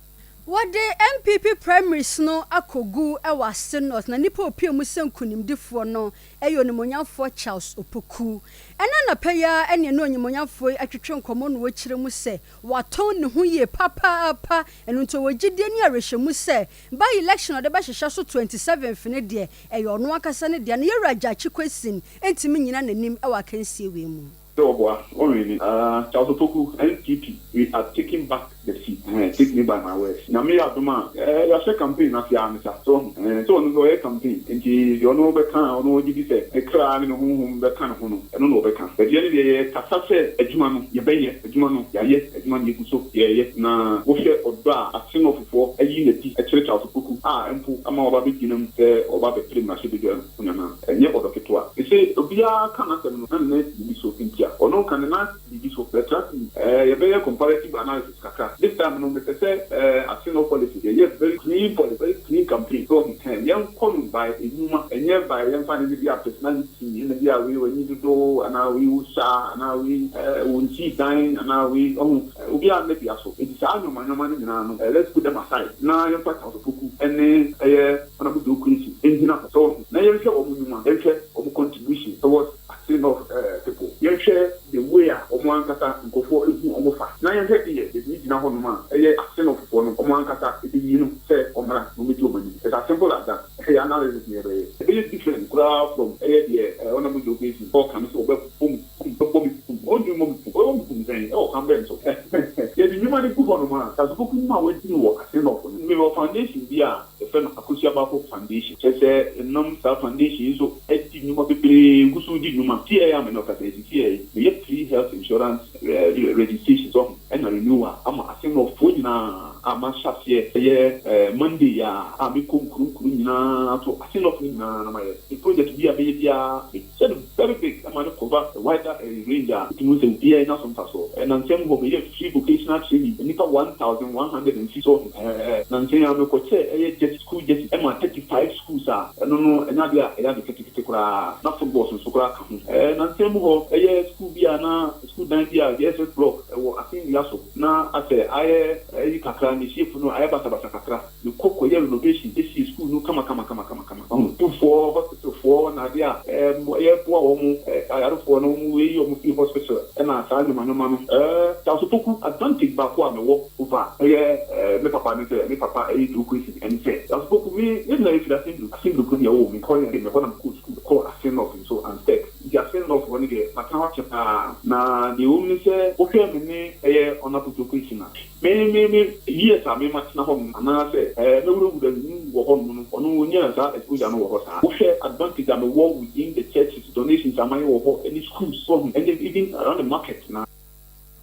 Wɔde NPP primaries no akɔgu wɔ Assin North, na nipa opie mu sɛ nkonimdifoɔ no ɛyɛ Onimonyamfoɔ Charles Opoku. Ɛna anapa yi ara ɛne ɛne onimonyamfoɔ yi atwitwe nkɔmmɔ no, wɔkyerɛ mu sɛ watɔn ne ho yie papaapa. Ɛno nti ɔwɔ gyidie ne awerɛhyɛmu sɛ by election a ɔde bɛhyehyɛ so 27th ne deɛ, ɛyɛ ɔno ankasa ne deɛ no. Yɛwura Gyakye Quayson ntumi nyina n'anim ɛwɔ akansie wei mu. Sɛ ɔboa ɔnwene Charles Opoku, NPP, we are taking back the seat. Take me by my words. Nyame yɛ adom a, yɛahyɛ campaign ase ara ne sa so ɔho sɛ ɔno nso ɔyɛ campaign, nti deɛ ɔno bɛka a ɔno ɔgye di sɛ ne kra ne ne honhom bɛka ne ho no, ɛno na ɔbɛka. Bɛdeɛ ne deɛ, yɛkasa sɛ adwuma no yɛbɛyɛ, adwuma no yɛayɛ, adwuma no yɛgu so yɛyɛ. Na wohwɛ ɔdɔ a Assin Northfoɔ ayi n'adi kyerɛ Charles Opoku a, mpo ama ɔba bɛgyina mu sɛ ɔba bɛpere mmarahyɛbadwa akonnwa no a, ɛnyɛ ɔdɔ ketewa. Ɛsɛ obiara ka n'asɛm no na ne nan si biribi so, nti a ɔno ka ne nan si biribi so. But trust me, yɛbɛyɛ comparative analysis kakra. This time no, mepɛ sɛ Assin North policy yɛyɛ very clean policy, very clean campaign so yɛnkɔ no by enwuma, ɛnyɛ by yɛmfa ne bi a personality, ɛna bi a wei w'ani dodo anaa wei wo sa anaa wei wɔn nsi dan anaa wei ɔho obiara mmɛ dua so. Nti saa nneɛma nneɛma no nyinaa no, let's put them aside na yɛmfa Charles Opoku ɛne ɛyɛ Honourable Joe Quincy ngyina hɔ so na yɛnhwɛ wɔn nnwuma, yɛnhwɛ wɔn contribution towards Assin North people, yɛnhwɛ the way a wɔn ankasa nkurɔfoɔ ehu wɔn fa, na yɛnhwɛ deɛ yɛde gyina hɔnom a ɛyɛ Assin Northfoɔ no wɔn ankasa ebeyi no sɛ ɔmmra na wɔn wɔn anim. It's as simple as that. Ɛyɛ analysis na yɛbɛyɛ, ɛbɛyɛ different koraa from ɛyɛ deɛ Honourable Joe Quincy ɔka no sɛ ɔbɛbɔ mu kum, bɛbɔ mi kum. Ɔntumi mmɔ mi kum. Ɔbɛbɔ mi kum sɛn? Ɛwɔ kwan bɛn so? Yɛde nnwuma no gu hɔnom a, Charles Opoku nnwuma a wadi no wɔ Assin North no, mewɔ foundation bi a yɛfrɛ no Akosua Baako Foundation. Kyerɛ sɛ nam saa foundation yi so adi nnwuma bebree, gu so di nnwuma. Tiɛ a me ne ɔkasa yi sisi meyɛ free health insurance registration so ɛna renewal ama Assin Northfoɔ nyinaa a mahyɛ aseɛ ɛyɛ Monday a mekɔ nkuro nkuro nyinaa so, Assin North no nyinaa na mayɛ. The project bi a mɛyɛ biara, mekyɛ no very big ama no cover a wider range a wotumi sɛ obiara nya so mfasoɔ. Nansɛm hɔ meyɛ free vocational training nnipa 1,106 so. Nansɛn a mekɔkyɛ ɛyɛ jersey, school jersey, ɛma 35 schools a ɛno no ɛnyɛ adeɛ a ɛyɛ ade ketekete koraa, na footballs nso koraa ka ho. Nansɛn mu hɔ ɛyɛ school bi a na school dan bi a JSS block ɛwɔ Asennua so na asɛ ayɛ ɛyi kakra, ne shape no ayɛ basabasa kakra, mekɔ kɔyɛ renovation esie school no kama kama kama kama kama. Sukuufoɔ, hospitalfoɔ na adeɛ a yɛboa wɔn ayarefoɔ no, wɔn eyi wɔn firi hospital ɛna saa nneɛma nneɛma no. Charles Opoku, advantage baako a mewɔ over ɛyɛ me papa ne sɛ me papa ɛyɛ Joe Quincy, ɛne sɛ Charles Opoku, me yɛn nyinaa yɛfiri Assin Assin kurom yɛ wɔ me kɔ yɛ mekɔ na mekɔ school, kɔ Assin North nso Anstek. Nti Assin North hɔ no deɛ, matena hɔ akyɛ paa. Na deɛ ɛwɔ mu ne sɛ wohwɛ me ne ɛyɛ Honourable Joe Quincy na me years a me ma tena hɔ nom anaasɛ mɛwurawura mu wɔ hɔ nom no, ɔno onyaa saa exposure no wɔ hɔ saa. Wohwɛ advantage a mewɔ within the churches, donations a mayɛ wɔ hɔ ɛne schools so ɛne even around the market na.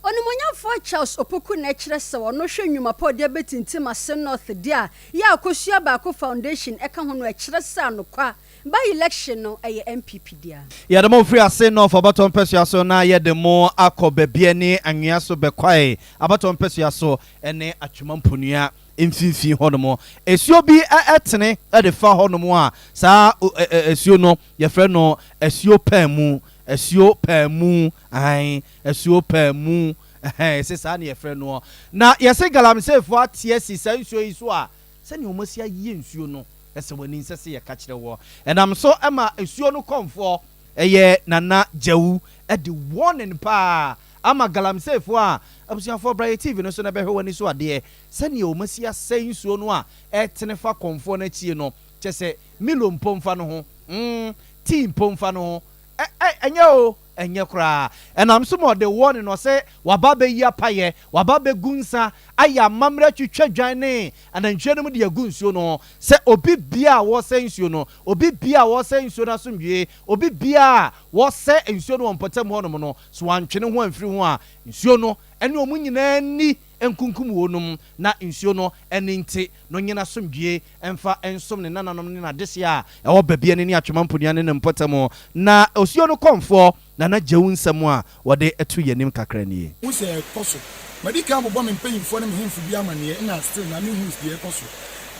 Onimonyamfoɔ Charles Opoku na ɛkyerɛ sɛ ɔno hwɛ nnwuma pa ɔde abɛtintim Assin North deɛ a yɛ Akosua Baako Foundation ɛka ho no, ɛkyerɛ sɛ anokwa by election no ɛyɛ NPP dea. Yɛde mo firi Assin North abatɔ mpɛsua so na yɛde mo akɔ baabi ne anwea so bɛkwae abatɔ mpɛsua so ne Atwima Mponua mfimfini hɔnom. Esuo bi ɛtene de fa hɔnom a saa esuo no yɛfrɛ no Asuo Paamu, Asuo Paamu ahan, Asuo Paamu ɛhɛn, ɛsɛ saa ne yɛfrɛ no. Na yɛsɛ galamseyfoɔ ate asi saa nsuo yi so a. Sɛnea wɔasi ayɛ nsuo no, ɛsɛ w'ani nsɛ sɛ yɛka kyerɛ woɔ. Ɛnam so ma nsuo no kɔmfoɔ, ɛyɛ Nana Gyawu, de warning paa ama galamseyfoɔ a, abusuafoɔ bra yɛ TV no so na bɛhwɛ w'ani so adeɛ, sɛnea wɔasi asɛe nsuo no a ɛretene fa kɔmfoɔ no akyie no, kyerɛ sɛ Milo mpo mfa no ho, mm, tea mpo mfa no ho, ɛ, ɛ, ɛnyɛ o. Ɛnyɛ koraa. Ɛnam so ma ɔde warning no sɛ waba abɛyi apayɛ, waba abɛgu nsa, ayɛ amammerɛ atwitwa dwan ne anantwie nom de agu nsuo no ho, sɛ obi biara a wɔresɛe nsuo no, obi biara a wɔresɛe nsuo no asomdwie, obi biara a wɔresɛe nsuo no wɔ mpɔtam hɔnom no, sɛ wantwe ne ho amfiri ho a, nsuo no ne wɔn nyinaa nni nkunkum wɔnom, na nsuo no ani nte no nye n'asomdwie mfa nsom ne nananom ne n'adehyeɛ a ɛwɔ Babiani ne Atwema Mponua ne ne mpɔtam, na osuo no kɔmfoɔ Nana Gyewu nsɛm a wɔde to yɛn anim kakra nie. Hu sɛ ɛkɔ so. Madi kan abobɔ me mpanyimfoɔ ne me hemfo bi amanneɛ na still na menhu deɛ ɛkɔ so.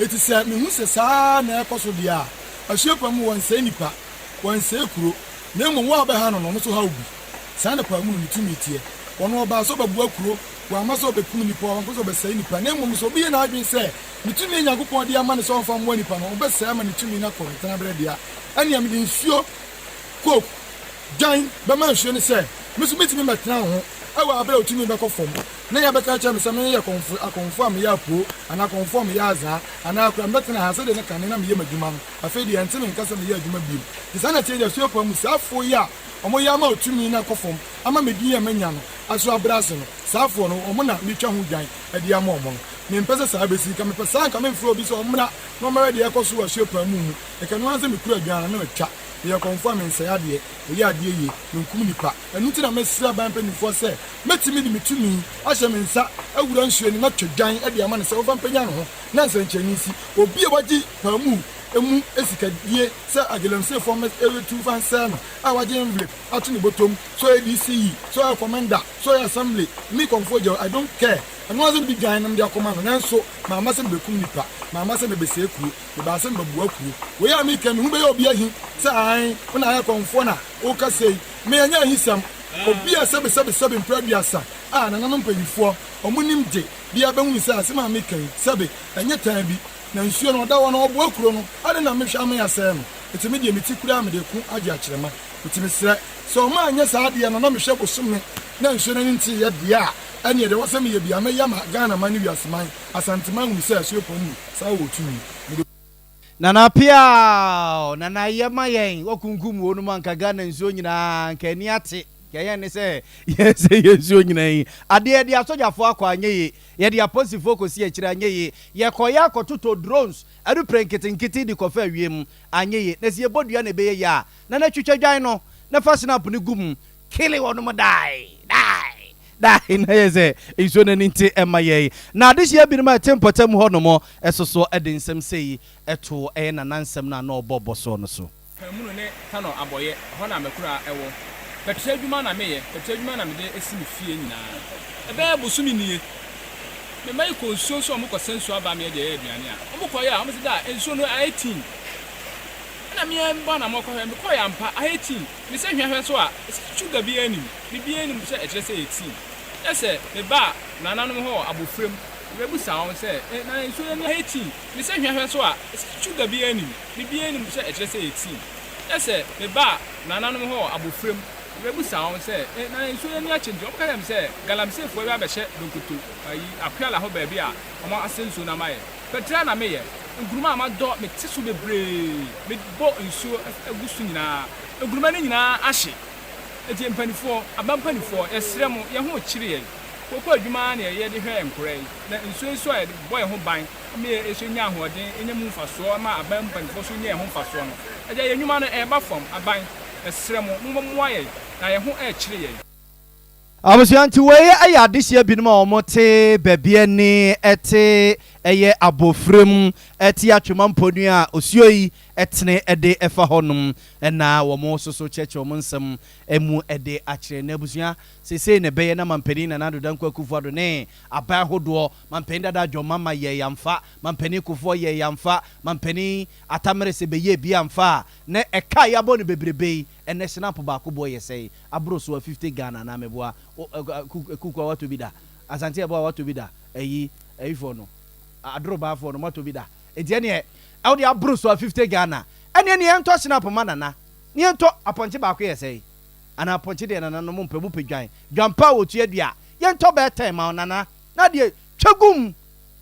Enti sɛ mehu sɛ saa ara na ɛrekɔ so deɛ a, asuafoɔ mu wɔnsɛe nnipa, wɔnsɛe kuro, na mmom wo a wobɛha no no, ɔno nso haw bi. Saa na Paamunu ne tumi teɛ. Ɔno ɔbaa sɛ ɔbɛboa kuro, wamma sɛ ɔbɛkum nnipa, wankɔ sɛ ɔbɛsɛe nnipa, na mmom sɛ obi yɛ n'adwene sɛ ne tumi a Nyankopɔn de ama no sɛ ɔmfa mmoa nnipa no, ɔbɛsɛe ama ne tumi no akɔ ne tenaberɛ dea. Ɛnneɛ mede nsuo, coke, dwan bɛma nsuo no sɛ me nso mɛtumi mɛtena wo ho wɔ aberɛ a wo tumi bɛkɔ fam, na yɛbɛka akyerɛ me sɛ meyɛ kɔmfo, akɔmfoɔ a meyɛ apoo, anaa kɔmfoɔ a meyɛ azaa, anaa koraa mɛtena ha sɛdeɛ na kane na meyɛ m'adwuma no, afei deɛ ɛnte me nka sɛ meyɛ adwuma bio. Nti saa na ɛteɛ deɛ asuafoɔ mu saa foɔ yi a wɔyɛ ama wo tumi no akɔ fam ama me din a manya no aso abrɛ ase no, saa foɔ no, wɔn na metwa ho dwan de ama wɔn no. Mempɛ sɛ saa bɛsi. Nka mepɛ saa a, nka memfrɛ obi sɛ ɔmmra na ɔmmɛhwɛ deɛ ɛrekɔ so wɔ asuapaa mu mu. Nka ɛno ara ne sɛ mekura dwan no na matwa. Meyɛ ɔkɔmfoɔ a mensɛe adeɛ, meyɛ adeɛ yie, menkum nnipa. Ɛno nti na mesrɛ aban mpanimfoɔ sɛ mɛtumi de me tumi ahyɛ me nsa awura nsuo anim atwa dwan de ama no sɛ ɔmfa mpagya ne ho na nsɛnkyerɛnne nsi. Obi a wagye paamu mu sikadie sɛ agelamseefoɔ mmɛtu mfa nsɛe no a wagye envelope ato ne bɔtɔm, sɛ ɔyɛ DCE, sɛ ɔyɛ commander, sɛ ɔyɛ assembly, me kɔmfoɔ gyaw, I don't care. Ɛno ara sɛ mede dwan no mede akɔma no, nanso mamma sɛ mebɛkum nnipa, mamma sɛ mebɛsɛe kuro, mebaa sɛ mebɛboa kuro. Wei a mereka yi, me ho bɛyɛ obi ahi sɛ aane, wo na ayɛ kɔmfoɔ na woreka sei. Me, ɛnyɛ ahisɛm. Obi a sɛbesɛbesɛbe mprɛ aduasa a nananom mpanimfoɔ, wɔn nim de, biara bɛhunu sɛ asɛm a mereka yi, sɛbe, ɛnyɛ tan bi. Na nsuo no, ɔda hɔ no, ɔboa kuro no, adɛn na mehwɛ ama yɛasɛe no? Enti me deɛ, me ti koraa mede reko agye akyerɛma. Enti mesrɛ, sɛ ɔma anyɛ saa adeɛ no na mehwɛ bosome na nsuo no ani nteeɛ deɛ a, ɛneɛ deɛ ɛwɔ sɛ meyɛ biara mɛyɛ ama Ghana man ne wiase man, Asanteman hunu sɛ Asuapɔn mu saa wɔ tumi. Mede. Nana piaaww Nana yɛ ma yɛn wakunkum wɔ nom anka Ghana nsuo nyinaa anka ani ate nka yɛn ne sɛ yɛn sɛ yɛn nsuo nyinaa yi adeɛ yɛde asogyafoɔ akɔ anyɛ ye yɛde aposifoɔ kɔsi akyire anyɛ ye yɛkɔ yɛ akɔtotɔ drones aeroplane nketenkete de kɔfa wiem anyɛ ye na sɛ yɛbɔ dua na ɛbɛyɛ ye a Nana twitwa dwan no na fa snap no gu mu kili wɔnom die die die na yɛ sɛ nsuo no ani nte ɛma yɛn. Na adehyeɛ binom a ɛte mpɔtam hɔ nom soso de nsɛm sei too ɛyɛ Nana nsɛm no a na ɔbɔ bɔ soɔ no so. Pamunu ne Tanɔ Abɔyɛ, ɛhɔ na m'akura wɔ. Pɛtrɛ adwuma na meyɛ, pɛtrɛ adwuma na mede si me fie nyinaa. Ɛbɛyɛ bosome nie, me mma yi kɔ nsuo so a wɔkɔsa nsuo aba me de yɛ aduane a, wɔkɔyɛ a, wɔse daa nsuo no ayɛ tea. Ɛna me ara mebɔɔ anammɔn kɔhwɛɛ. Mekɔeɛ ampa, ayɛ tea. Mesɛ hwɛ hwɛ nso a, sugar biara nnim. Biribiara nnim sɛ ɛkyerɛ sɛ ɛyɛ tea. Kyerɛ sɛ, mebaa nananom hɔ wɔ abofra mu, mebɛbisaa wɔn sɛ, Eh, Nana, nsuo yi ani ayɛ tea? Mesɛ hwɛ hwɛ nso a, sugar biara nnim. Biribiara nnim sɛ ɛkyerɛ sɛ ɛyɛ tea. Kyerɛ sɛ, mebaa nananom hɔ wɔ abofra mu, mebɛbisaa wɔn sɛ, Eh, Nana, nsuo yi ani akye nti? Wɔka kyerɛɛ me sɛ, Galamseyfoɔ bi abɛhyɛ Donkoto, ayi, Akuala hɔ baabi a wɔasɛ nsuo no ama yɛn. Pɛtrɛ na meyɛ. Nkuruma a madɔ me te so bebree. Mebɔ nsuo gu so nyinaa. Nkuruma no nyinaa ahye. Enti mpanifoɔ, aba mpanifoɔ, yɛsrɛ mo, yɛn ho rekyere yɛn. Kooko adwuma ara na yɛyɛ de hwɛ yɛn nkwadaa yi. Na nsuo yi nso a yɛde bɔ yɛn ho ban ma yɛn nso nya ahoɔden, nya mu mfasoɔ ma aban mpanifoɔ nso nya yɛn ho mfasoɔ no, agya yɛn nnwuma no ɛreba fam. Aban, yɛsrɛ mo, mommɔmoa yɛn na yɛn ho rekyere yɛn. Abusua nti wei yɛ adehyeɛ binom a wɔn te baabi ani te ɛyɛ abofra mu te atwema mponua a osuo yi tene de fa hɔ nom na wɔn soso kyerɛkyerɛ wɔn nsɛm mu de akyerɛ. Na abusua seisei na ɛbɛyɛ na mampanin Nana Addo Dankwa Akufo Addo ne aban ahodoɔ mampanin dada John Mahama yɛɛ yamfa, mampanin Kufuor yɛɛ yamfa, mampanin Atta Mills bɛyɛɛ bi amfa a na ɛka a yɛabɔ no bebrebe yi ɛnɛ snap baako boɔ yɛ sɛn? Aboro so a 50 Ghana anaa meboa wo kuku a watɔ bi da Asante ɛboa watɔ bi da ayi ayifoɔ no. Adorobaafoɔ no moatɔ bi da? Enti ɛneɛ wode aboro so a 50 Ghana. Ɛneɛ ne yɛntɔ snap ma Nana. Ne yɛntɔ apɔnkye baako yɛ sɛn? Anaa apɔnkye deɛ nana no mompɛ, mopɛ dwan. Dwan pa a wɔtua dua. Yɛntɔ bɛyɛ tɛn ma wo Nana. Na deɛ twa gu mu.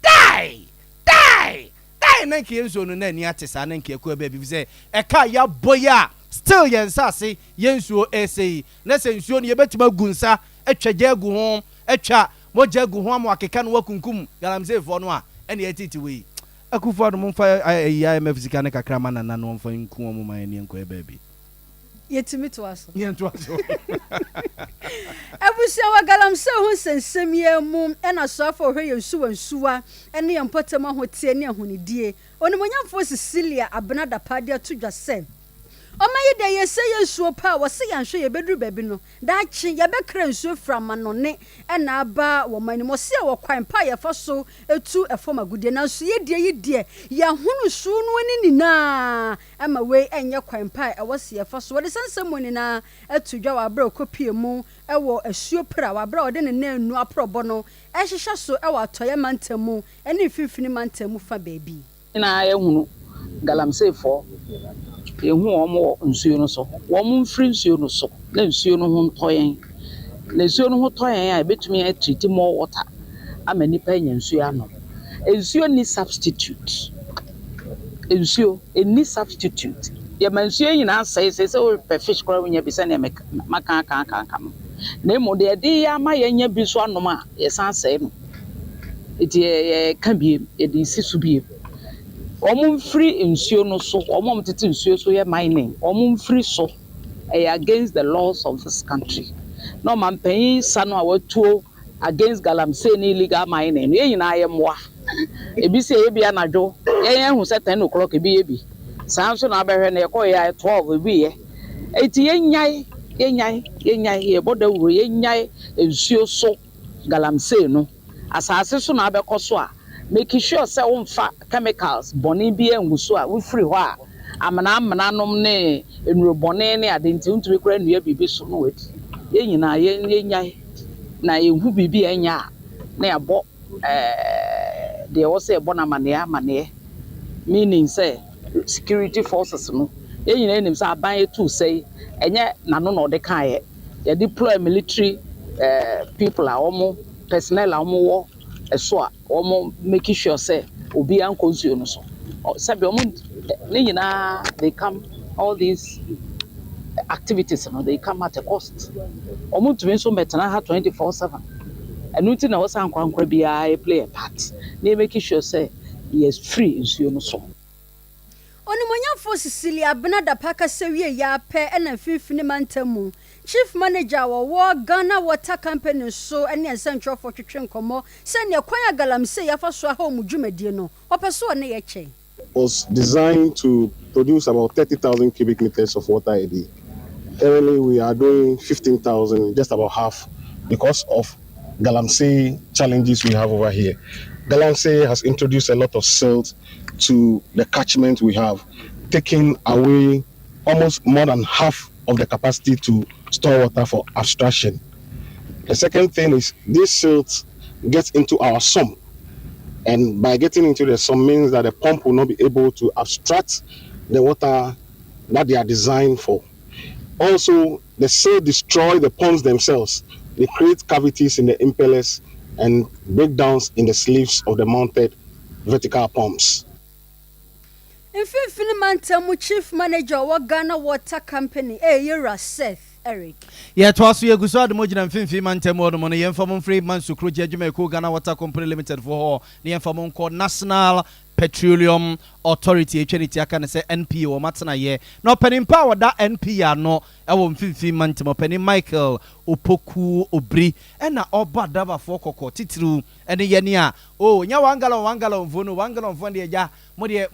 Die! Die! Die! Na nka yɛn nsuo no na ani ate saa na nka ɛkɔ baabi fisɛ ɛka a yɛabɔ yi a still yɛn nsaase yɛn nsuo ɛresɛe yi na sɛ nsuo no yɛbɛtumi agu nsa atwa gya agu ho atwa mogya agu ho ama wakeka no wakunkum galamseyfoɔ no a ɛne ɛtete wei. Akufo Addo momfa ayi IMF sika no kakra ma Nana na ɔmfa nku wɔn ma yɛn nkɔyɛ baabi. Yɛtumi toa so. Yɛntoa so. Abusua wɔ galamsey ho nsɛnsɛm yi ara mu na soafo a ɔhwɛ yɛn nsuwansuwa ne yɛn mpɔtam ahoteɛ ne ahonidie, Onimuonyamfoɔ Cecilia Abena Dapaah de ato dwa sɛ, Ɔman yi deɛ yɛsɛe yɛn nsuo paa, wɔse yɛanhwɛ yɛbɛduru baabi no, daakye yɛbɛkra nsuo afiri amanɔne na aba wɔ ɔman no mu. Ɔse yɛwɔ kwan pa a yɛfa so tu fam agudeɛ nanso yɛdeɛ yi deɛ yɛahono nsuo no ani nyinaa ma wei nyɛ kwan pa a ɛwɔ sɛ yɛfa so. Wɔde saa nsɛm mu nyinaa to dwa wɔ aberɛ a ɔkɔpuee mu wɔ asuo Pra wɔ aberɛ a ɔde ne nnanu aprɔbɔ no rehyehyɛ so wɔ Atɔeɛ mantam mu ne Mfimfini mantam mu fa baabi. Nyinaa yɛhunu galamseyfoɔ, yɛhu wɔn wɔ nsuo no so. Wɔn mfiri nsuo no so na nsuo no ho ntɔ yɛn. Na nsuo no ho tɔ yɛn a, ɛbɛtumi atreat more water ama nnipa anya nsuo anom. Nsuo nni substitute. Nsuo, ɛnni substitute. Yɛma nsuo yi nyinaa sɛe, seesei wopɛ fish koraa wonnya bi sɛdeɛ meka maka aka aka aka no. Na mmom deɛ yɛde yɛ ama yɛanya bi nso anom a, yɛsan sɛe no. Nti yɛka biem, yɛde resi so biem. Wɔn mfiri nsuo no so, wɔn a wɔtete nsuo so yɛ mining, wɔn mfiri so. Ɛyɛ against the laws of this country. Na ɔmanpanyin sa no a watuo against galamsey ne illegal mining no, yɛn nyinaa yɛ mmoa. Ebi sɛ ɛyɛ bi anadwo, yɛn ahu sɛ 10 o'clock ebi yɛ bi. Saa nso na abɛhwɛ no yɛkɔɔ yɛ a 12 ebi yɛ. Eti yɛnyae, yɛnyae, yɛnyae, yɛbɔ dawuro, yɛnyae nsuo so galamsey no. Asase so na abɛkɔ so a, make sure sɛ womfa chemicals bɔne bi angu so a wofiri hɔ a amena amena nom ne nnuro bɔne ne ade nti wontumi koraa nnua biribi so na wadi. Yɛn nyinaa yɛn yɛnyae na yɛhu biribi a ɛnyɛ a na yɛabɔ ɛɛ deɛ ɛwɔ sɛ yɛbɔ no amaneɛ amaneɛ meaning sɛ security forces no yɛn nyinaa nim sɛ aban etu sɛe ɛnyɛ n'ano na ɔde kaeɛ. Yɛ deploy military ɛɛ people a wɔn personnel a wɔwɔ ɛso a wɔn make sure sɛ obiara nkɔ nsuo no so. Sɛbi wɔn ne nyinaa they come all these activities no they come at a cost. Wɔn ntumi nso mmɛtena ha 24/7. Ɛno nti na ɛwɔ sɛ ankorankora biara play a part na yɛ make sure sɛ yɛfiri nsuo no so. Onimuonyamfoɔ Cecilia Abena Dapaah kasa wie yi ara pɛ na Mfimfini Mantam mu Chief Manager a wɔwɔ Ghana Water Company nso ne nsɛntwerɛfoɔ twetwe nkɔmmɔ sɛ neɛ kwan a galamsey afa so aha wɔn dwumadie no, wɔpɛ so ɔne yɛ kyɛ. Was designed to produce about 30,000 cubic meters of water a day. Currently, we are doing 15,000, just about half, because of galamsey challenges we have over here. Galamsey has introduced a lot of silt to the catchment we have, taking away almost more than half of the capacity to store water for abstraction. The second thing is this silt gets into our sump, and by getting into the sump means that the pump will not be able to abstract the water that they are designed for. Also, the silt destroy the pumps themselves. They create cavities in the impellers and breakdowns in the sleeves of the mounted vertical pumps. Mfimfini Mantam mu Chief Manager a ɔwɔ Ghana Water Company ɛyɛ Seth Eric. Yɛtoa so, yɛgu so ade mo gyina Mfimfini Mantam hɔ nom no. Yɛmfa mo mfiri Manso Kurogye Adwumayɛkuo Ghana Water Company Limited foɔ hɔ na yɛmfa mo nkɔ National Petroleum Authority, atwa ne ti aka ne sɛ NPA, wɔn atenayɛ na ɔpanin pa a wɔda NPA ano ɛwɔ Mfimfini Mantam, ɔpanin Michael Opoku Obiri, ɛna ɔbɔ adrabafoɔ kɔkɔ titiriw ɛne yɛne a o nyɛ 1 gallon 1 gallon foɔ no. 1 gallon foɔ deɛ gya mo deɛ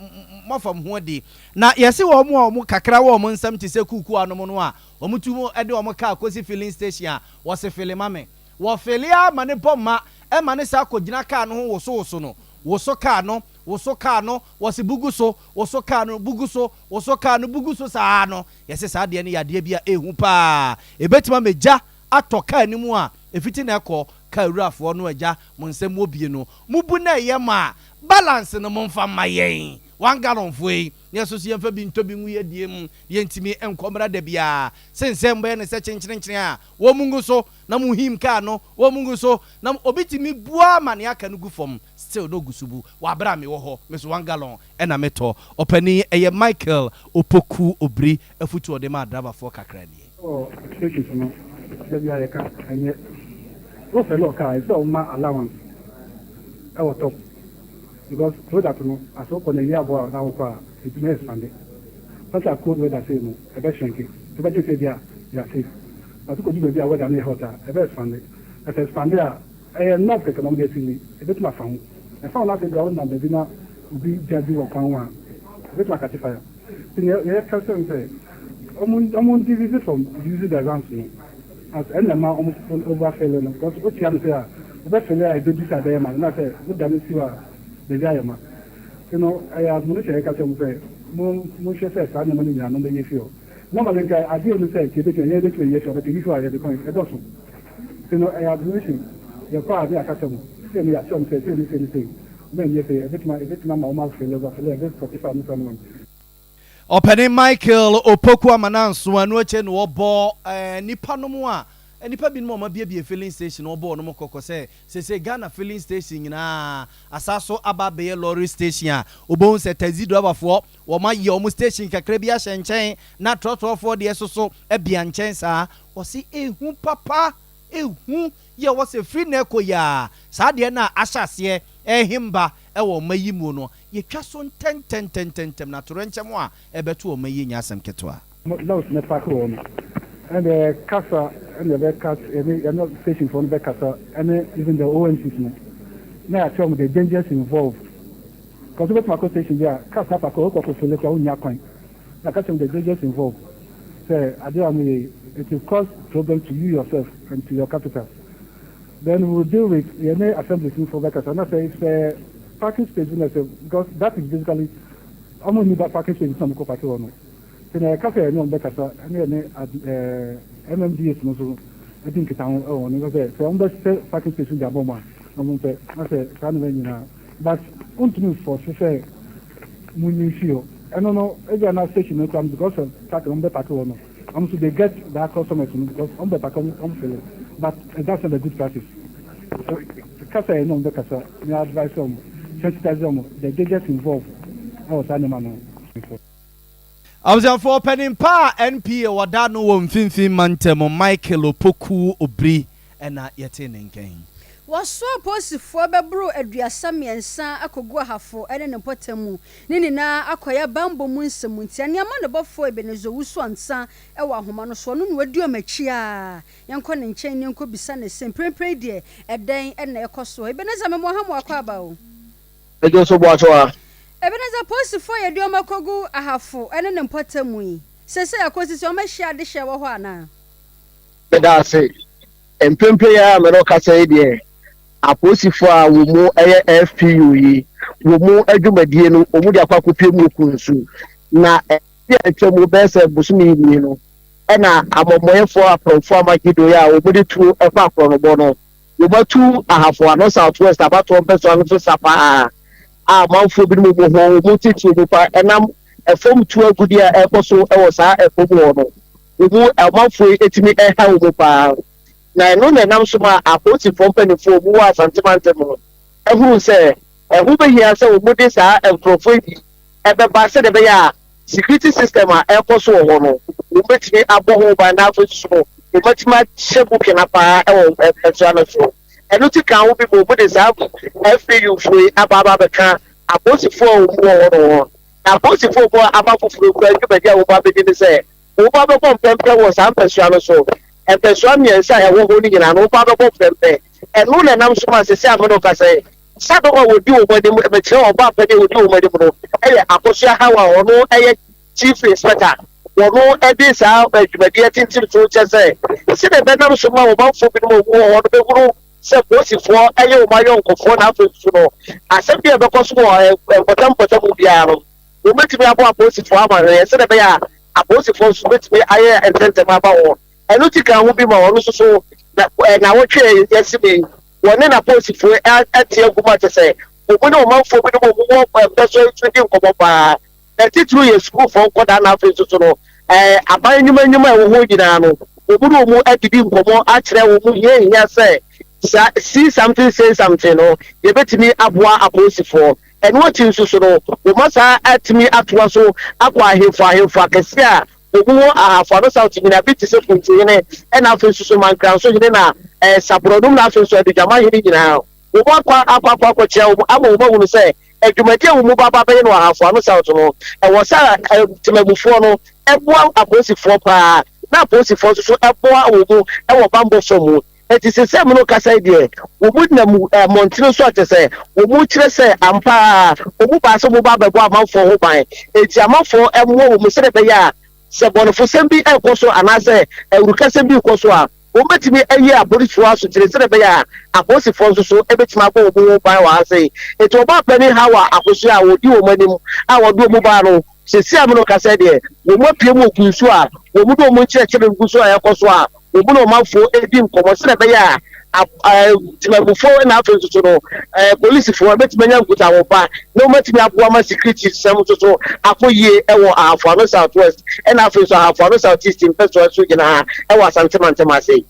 moafa mo ho adi na yɛse wɔn a wɔn kakra wɔ wɔn nsam te sɛ kuku anom no a wɔn tu mu de wɔn kaa kɔsi filling station a wɔse fill ma me, wɔfill a ma ne bɔ ma ɛma ne saa kɔgyina kaa no ho wosowoso no, woso kaa no, woso kaa no, wɔse bugu so, woso kaa no bugu so, woso kaa no bugu so saa no. Yɛsɛ saa adeɛ no yɛ adeɛ bi a ɛhu paa, ɛbɛtumi ama gya atɔ kaa no mu a ɛfiti na ɛkɔ kaa wurafoɔ no agya mo nsɛm wɔ bie no mubu na ɛyɛ ma a. Balance no momfa mma yɛn, one gallon foɔ yi, na yɛn nso so yɛmfa bi ntɔ bi ngu yɛn deɛ mu, na yɛntumi nkɔ mmra da biara. Sen sɛ mobɛyɛ no sɛ kyenkyerenkyeren a, wɔn ngu so na mohim kaa no, wɔn ngu so na obi tumi bu ara ma nea aka no gu fam, still na ogu so bu. Wɔ aberɛ a mewɔ hɔ, me nso one gallon na metɔ. Ɔpanin, ɛyɛ Michael Opoku Obiri afutuo a ɔde maa driverfoɔ kakra nie. Wɔ stations no da biara yɛka ɛnyɛ wo fɛ lɔɔ car ɛsɛ sɛ woma allowance ɛwɔ top because product no asɛ wokɔ no awia aboa na wokɔ a ɛtumi expande but a cold weather sei no ɛbɛ shrinke nti wobɛgye sɛ ebia you are safe but wokɔdu baabi a weather no yɛ hot a ɛbɛ expande na sɛ expande a ɛyɛ knob kɛkɛ na wɔde asili ɛbɛtumi afa ho ɛfa ho na afei bia wonam baabi na obi gya bi wɔ kwan ho a ɛbɛtumi akakye fire. Nti nea yɛka kyerɛ no sɛ ɔmo ɔmo divisi from using the runs no as ɛna ɛma ɔmo over fill no because wotia no sɛ a wobɛ fill a ɛbɛdu sɛ abɛyɛ ma no na sɛ woda no si hɔ a baabi ayɛ ma nti no ɛyɛ admonition a yɛka kyerɛ ɔmo sɛ mo monhwɛ sɛ saa nneɛma no nyinaa no ɔmo bɛyi afi hɔ normally nka adeɛ no sɛ nka yɛbɛtumi yɛn yɛbɛtumi ayi afi hɔ but ɛyi fi hɔ a yɛde kɔn ɛdɔso nti no ɛyɛ admonition yɛkɔ a ne yɛaka kyerɛ mo sei no yɛakyerɛ ɔmo sɛ sei ne sei ne sei ɔmo anyɛ sei ɛbɛtumi ɛbɛtumi ama ɔmo afill over fill ɛbɛ fortify ɔmo saa nneɛma no. Ɔpanin Michael Opoku Amananso ɛno akyire na ɔbɔ nnipa nom a nnipa binom a wɔabiebie filling station ɔbɔ wɔnom kɔkɔ sɛ seesei Ghana filling station nyinaa asa so aba abɛyɛ lorry station a wobɛhu sɛ taxi driverfoɔ wɔn ayɛ wɔn station kakra bi ahyɛ nkyɛn na trɔtrɔfoɔ deɛ soso abia nkyɛn saa ɔse ehu papa ehu yɛ wɔ sɛ firi nnɛ kɔ yi ara saa adeɛ no a ahyɛ aseɛ rehim ba wɔ ɔma yi mu no, yɛtwa so ntɛntɛntɛntɛntɛm, na atoyerɛnkyɛm a ɛrebɛto ɔma yi nyɛ asɛm ketewa. Lɔs ne park hɔ no ɛnde kasa ɛna ɛbɛka ɛne ɛne station foɔ no bɛkasa ɛne even the OMCs no na yɛakyerɛ wɔn the dangers involved because wobɛtumi akɔ station bi a cars na park hɔ wokɔ kɔ fele koraa wonnya kwan na ka kyerɛ wɔn the dangers involved sɛ adeɛ a wɔyɛ yi it will cause problem to you yourself and to your capital then we will deal with yɛne assemblies no foɔ bɛkasa na sɛ if sɛ parking space bi na sɛ because that is basically wɔn nni ba parking space na wɔn kɔ park hɔ no nti na yɛka sɛ yɛne wɔn bɛkasa ɛne yɛne ad ɛɛ MMDAs no nso adi nkitaho ɛwɔ wɔn sɛ sɛ wɔn bɛsɛ parking space no de abɔ wɔn a wɔn mpɛ na sɛ saa nneɛma nyinaa but wontumi nfɔse sɛ munyi mfi hɔ ɛno no ebia na station no kura no because of park wɔn bɛ park hɔ no wɔn nso they get that customers no because wɔn bɛ park wɔn wɔn fill but that's not a good practice so kasa yɛn ne wɔn bɛ kasa ne advice wɔn sensitize wɔn the dangers involved ɛwɔ saa nneɛma no ho. Abusuafoɔ panin pa a NPA wɔda ano wɔ Mfimfini Mantam, Michael Opoku Obiri na yɛtee ne nka yi. Wɔsoa apolisifoɔ bɛboro 33 akɔgu Ahafo ne ne mpɔtam mu. Ne nyinaa akɔyɛ banbɔ mu nsɛm nti. Ɛne amanebɔfoɔ Ebenezer Owusu Ansah wɔ ahoma no so. Ɔno na wadi wɔn akyi a yɛnkɔ ne nkyɛn na yɛnkɔbisa no sɛ mprempren deɛ ɛdɛn na ɛrekɔ soɔ. Ebenezer Memoa ha mo akwaaba o. Megye so Boakyewa. Ebenezer Apolisifoɔ a yɛde wɔn akɔgu Ahafo ne ne mpɔtam mu yi, seesei akɔsi sɛ wɔahyia adehyeɛ wɔ hɔ anaa? Meda ase. Mprempren yi ara a me ne wo kasa yi deɛ, apolisifoɔ a wɔn mu yɛ FPU yi, wɔn mu adwumadie no, wɔn de akɔ akɔpie mu wɔ Kunsu. Na ɛbi a atwa mu bɛyɛ sɛ bosome yi nie no, ɛna amɔmmɔeɛfoɔ akorɔmfoɔ Amagido yi a wɔn de tuo kɔ akorɔnobɔ no, wɔatu Ahafo Ano South West abatoɔ mpɛsoa no so sa paa a amanfoɔ binom mu ho wɔn tete mu pa ɛnam ɛfam tuo agudeɛ a ɛrekɔ so wɔ saa ɛfam hɔ no. Wɔn mu ɔmanfoɔ yi tumi ha wɔn paa, na ɛno na ɛnam so ma apolisifoɔ mpanimfoɔ a wɔwɔ Asante mantam no hunu sɛ ɛho bɛhia sɛ wɔde saa nkurɔfoɔ yi bi bɛba sɛdeɛ ɛbɛyɛ a security system a ɛrekɔ so wɔ hɔ no, wɔbɛtumi abɔ ho ban na afei nso no, wɔatumi ahyɛ mu kena paa wɔ mpɛsoa no so. Ɛno ti ka ho bi ma wɔde saa FPU foɔ yi aba aba abɛka apolisifoɔ a wɔwɔ hɔ no ho. Na apolisifoɔ a wɔwɔ aba foforɔ kura dwumadi a wɔba abɛdi ne sɛ Wo ba bɛbɔ mpɛmpɛ wɔ saa mpasua no so. Mpasua mmiɛnsa a ɛwɔ hɔ no nyinaa no, wo ba bɛbɔ mpɛmpɛ. Ɛno na ɛnam so ma seesei a me ne wo kasa yi, Sadok a wɔdi wɔn anim, mekyerɛ ɔbaa panin a ɔdi wɔn anim no yɛ Akosua Hawa a ɔno yɛ Chief Inspector. Wɔn de saa dwumadie atintim so kyɛ sɛ, sɛdeɛ ɛbɛnam so ma ɔmanfoɔ binom a wɔwɔ hɔ no bɛhunu sɛ polisifoɔ yɛ wɔn ayɔnkofoɔ na afei nso no, asɛm bi a ɛbɛkɔ so wɔ mpɔtam mpɔtam biara no, wɔbɛtumi abɔ apolisifoɔ amanneɛ sɛdeɛ ɛbɛyɛ a apolisifoɔ nso bɛtumi ayɛ ntɛmntɛm aba hɔ. Ɛno ti ka ho bi ma ɔno nso so na nnawɔtwe a yɛasi mu yi, wɔne n'apolisifoɔ ate agu mu a kyerɛ sɛ Wɔn ne ɔmanfoɔ binom a wɔwɔ mpɛsoa yi so di nkɔmmɔ paa. Na titiriw yɛ sukuufoɔ nkwadaa na afei nso so no aban nnwuma nnwuma a ɛwɔ hɔ nyinaa no, wɔn ne wɔn adidi nkɔmmɔ akyerɛ wɔn hia hia sɛ saa see something say something no yɛbɛtumi aboa apolisifoɔ. Ɛno akyi nso so no, wɔasan atumi atoa so akɔ ahemfo ahemfo akɛseɛ a Wɔwɔ Ahafo Ano South nyinaa bi te sɛ Kuntuhene ɛna afei nso so Mankranso hene na ɛɛ Saborɔnum na afei nso Adugyama hene nyinaa. Wɔn akɔ akɔ akɔ akɔkyia wɔn ama wɔn ahunu sɛ adwumadi a wɔn ba ba bɛyɛ no wɔ Ahafo Ano South no ɛwɔ sɛ temamufoɔ no ɛboa apolisifoɔ paa na apolisifoɔ nso so ɛboa wɔn ɛwɔ bammɔ fam mu. Enti seesei me ne wo kasa yi deɛ, wɔnam mmɔntene so a kyerɛ sɛ wɔkyerɛ sɛ ampa ara wɔbaa sɛ wɔba abɛbɔ amanfoɔ ho ban. Enti amanfoɔ mmoa wɔn sɛdeɛ ɛbɛyɛ a sɛ bɔnefosɛm bi rekɔ so anaasɛ awurukasɛm bi rekɔ so a, wɔbɛtumi ayi apolisifoɔ asokyere sɛdeɛ ɛbɛyɛ a apolisifoɔ nso so bɛtumi abɔ wɔn ho ban wɔ ha sei. Enti ɔbaapanin Hawa Akosua a ɔdi wɔn anim a wɔde wɔn baa no, seesei a me ne wo kasa yi deɛ, wɔapue mu wɔ Kunsu a wɔde wɔn nkyerɛkyerɛ gu so a ɛrekɔ so a wɔn ne ɔmanfoɔ redi nkɔmmɔ sɛdeɛ ɛbɛyɛ a temamufoɔ na afei nso so no polisifoɔ bɛtumi anya nkutaho pa na wɔatumi aboa ma security sɛm nso so akɔ yie wɔ Ahafo Ano South West ɛna afei nso Ahafo Ano South East mpɛsoa so nyinaa wɔ Asante mantam ase.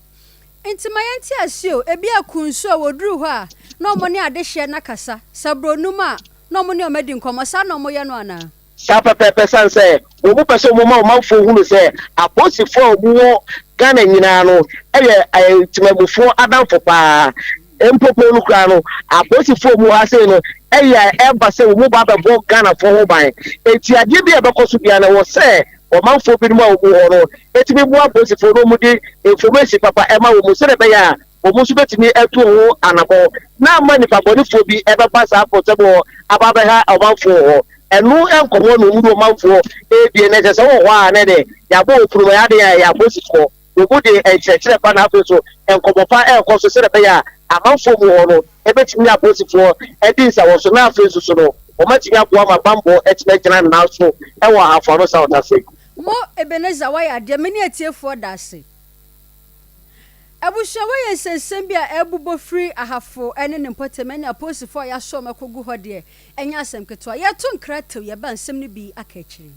Nti ma yɛnte aseɛ o, ebia Kunsu a wɔduru hɔ a na wɔn ne adehyeɛ no akasa, sɛ Bronum a na wɔn ne wɔn adi nkɔmmɔ, saa na wɔyɛ no anaa? Saa pɛpɛɛpɛ ɛsiane sɛ wɔn pɛ sɛ wɔn ma ɔmanfoɔ hunu sɛ apolisifoɔ a wɔn wɔ Ghana nyinaa no yɛ temamufoɔ adamfo paa. Mpo po no koraa no apolisifoɔ a wɔn wɔ ha sei no yɛ a ɛba sɛ wɔn ba abɛbɔ Ghanafoɔ ho ban. Enti adeɛ bi a ɛbɛkɔ so biara no ɛwɔ sɛ ɔmanfoɔ binom a wɔn wɔ hɔ no tumi boa apolisifoɔ na wɔn de information papa ɛma wɔn sɛdeɛ ɛbɛyɛ a wɔn nso bɛtumi atu ho anamɔn na amma nnipa bɔnefoɔ bi bɛba saa mpɔtam hɔ aba abɛha ɔmanfoɔ wɔ hɔ. Ɛno nkɔmmɔ na wɔn ne ɔmanfoɔ redie na kyerɛ sɛ wɔ hɔ a na ɛde yɛabɔ wɔ kurom ɛyɛ adeɛ a ɛyɛ apolisifoɔ wɔn de nkyerɛkyerɛ pa na afei nso nkɔmmɔ pa ɛrekɔ so sɛdeɛ ɛbɛyɛ a amanfoɔ mu hɔ no ɛbɛtumi ne apolisifoɔ adi nsawɔso na afei nso so no wɔatumi aboa ma bammɔ atumi agyina ne nan so wɔ Ahafo Ano South ase. Mo Ebenezer wayɛ adeɛ me ne atiefoɔ da ase. Abusua wei yɛ nsɛnsɛm bi a ɛrebobɔ firi Ahafo ne ne mpɔtam ɛne apolisifo a yɛasɔ wɔn akɔgu hɔ deɛ, ɛnyɛ asɛm ketewa. Yɛreto nkra tew, yɛba a nsɛm no bi aka akyire.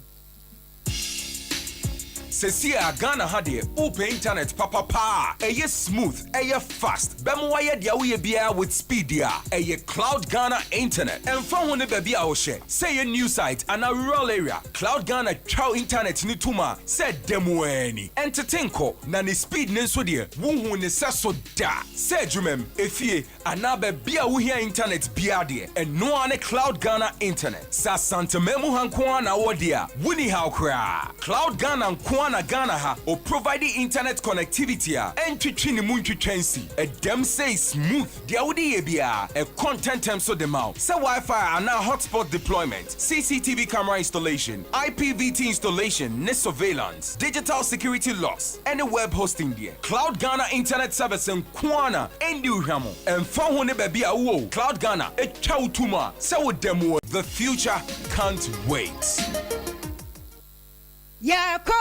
Sesie a Ghana ha deɛ wopɛ internet papa paa a ɛyɛ smooth, ɛyɛ fast, bɛma wayɛ deɛ woyɛ biara with speed deɛ a, ɛyɛ Cloud Ghana Internet. Ɛmfa ho ne baabi a wohyɛ, sɛ ɛyɛ new site anaa rural area, Cloud Ghana twa wo internet no tom a sɛ da mu ara ni. Ɛntete nkɔ, na ne speed no nso deɛ, wonhuu ne sɛso da! Sɛ adwumam, efie, anaa baabi a wohia internet biara deɛ, ɛno ara ne Cloud Ghana Internet. Sɛ Asanteman mu ha nko ara na wowɔ deɛ a, wonni haw koraa. Cloud Ghana nko ara na Ghana ha ɔprovide internet connectivity a ɛntwetwe ne mu ntwitwa nsi. Ɛdam sei smooth, deɛ wode yɛ biara, ɛkɔ ntɛntɛm so de ma wo. Sɛ Wi-Fi anaa hotspot deployment, CCTV camera installation, IPVT installation ne surveillance, digital security locks, ne web hosting deɛ, Cloud Ghana Internet Service nko ara na ɛndi wo hwam. Ɛmfa ho ne baabi a wowɔ o, Cloud Ghana twa wo to mu a sɛ woda mu o. The future can't wait. Yɛkɔ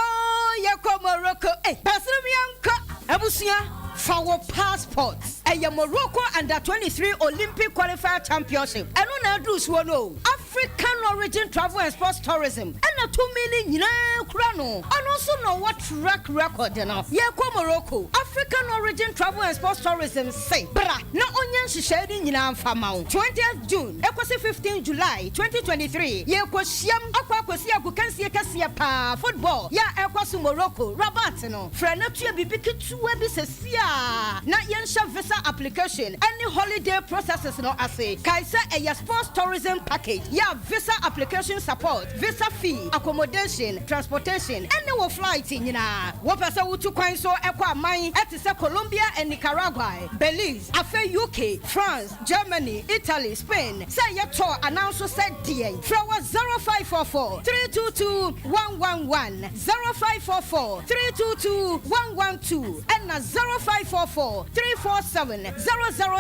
yɛkɔ Morocco eh Bɛsenem yɛnkɔ. Abusua fa wo passport. Ɛyɛ Morocco Under 23 Olympic Qualifier Championship ɛno na aduru soɔ no o. African Origin Travel and Sports Tourism ɛna tumi no nyinaa kura no. Ɔno nso na ɔwɔ track record no. Yɛkɔ Morocco. African Origin Travel and Sports Tourism se bra na ɔnyɛ nhyehyɛe no nyinaa mfa ma wo. 20th June ɛkɔsi 15 July 2023 yɛrekɔhyiam akɔ akɔsi agokansie kɛseɛ paa, football, yɛ a ɛrekɔ so Morocco, Rabat no. Frɛ na tua biribi ketewa bi sesiaa na yɛnhyɛ visa application ne holiday processes no ase. Kae sɛ ɛyɛ sports tourism package yɛ a visa application support, visa fee, accommodation, transportation ne wo flight nyinaa. Wopɛ sɛ wotu kwan nso kɔ aman te sɛ Colombia and Nicaragua, Belize, afei UK, France, Germany, Italy, Spain, sɛ ɛyɛ tour anaa nso sɛ deɛn, frɛ wɔ 0544 322 111, 0544 322 112 ɛna 0544 347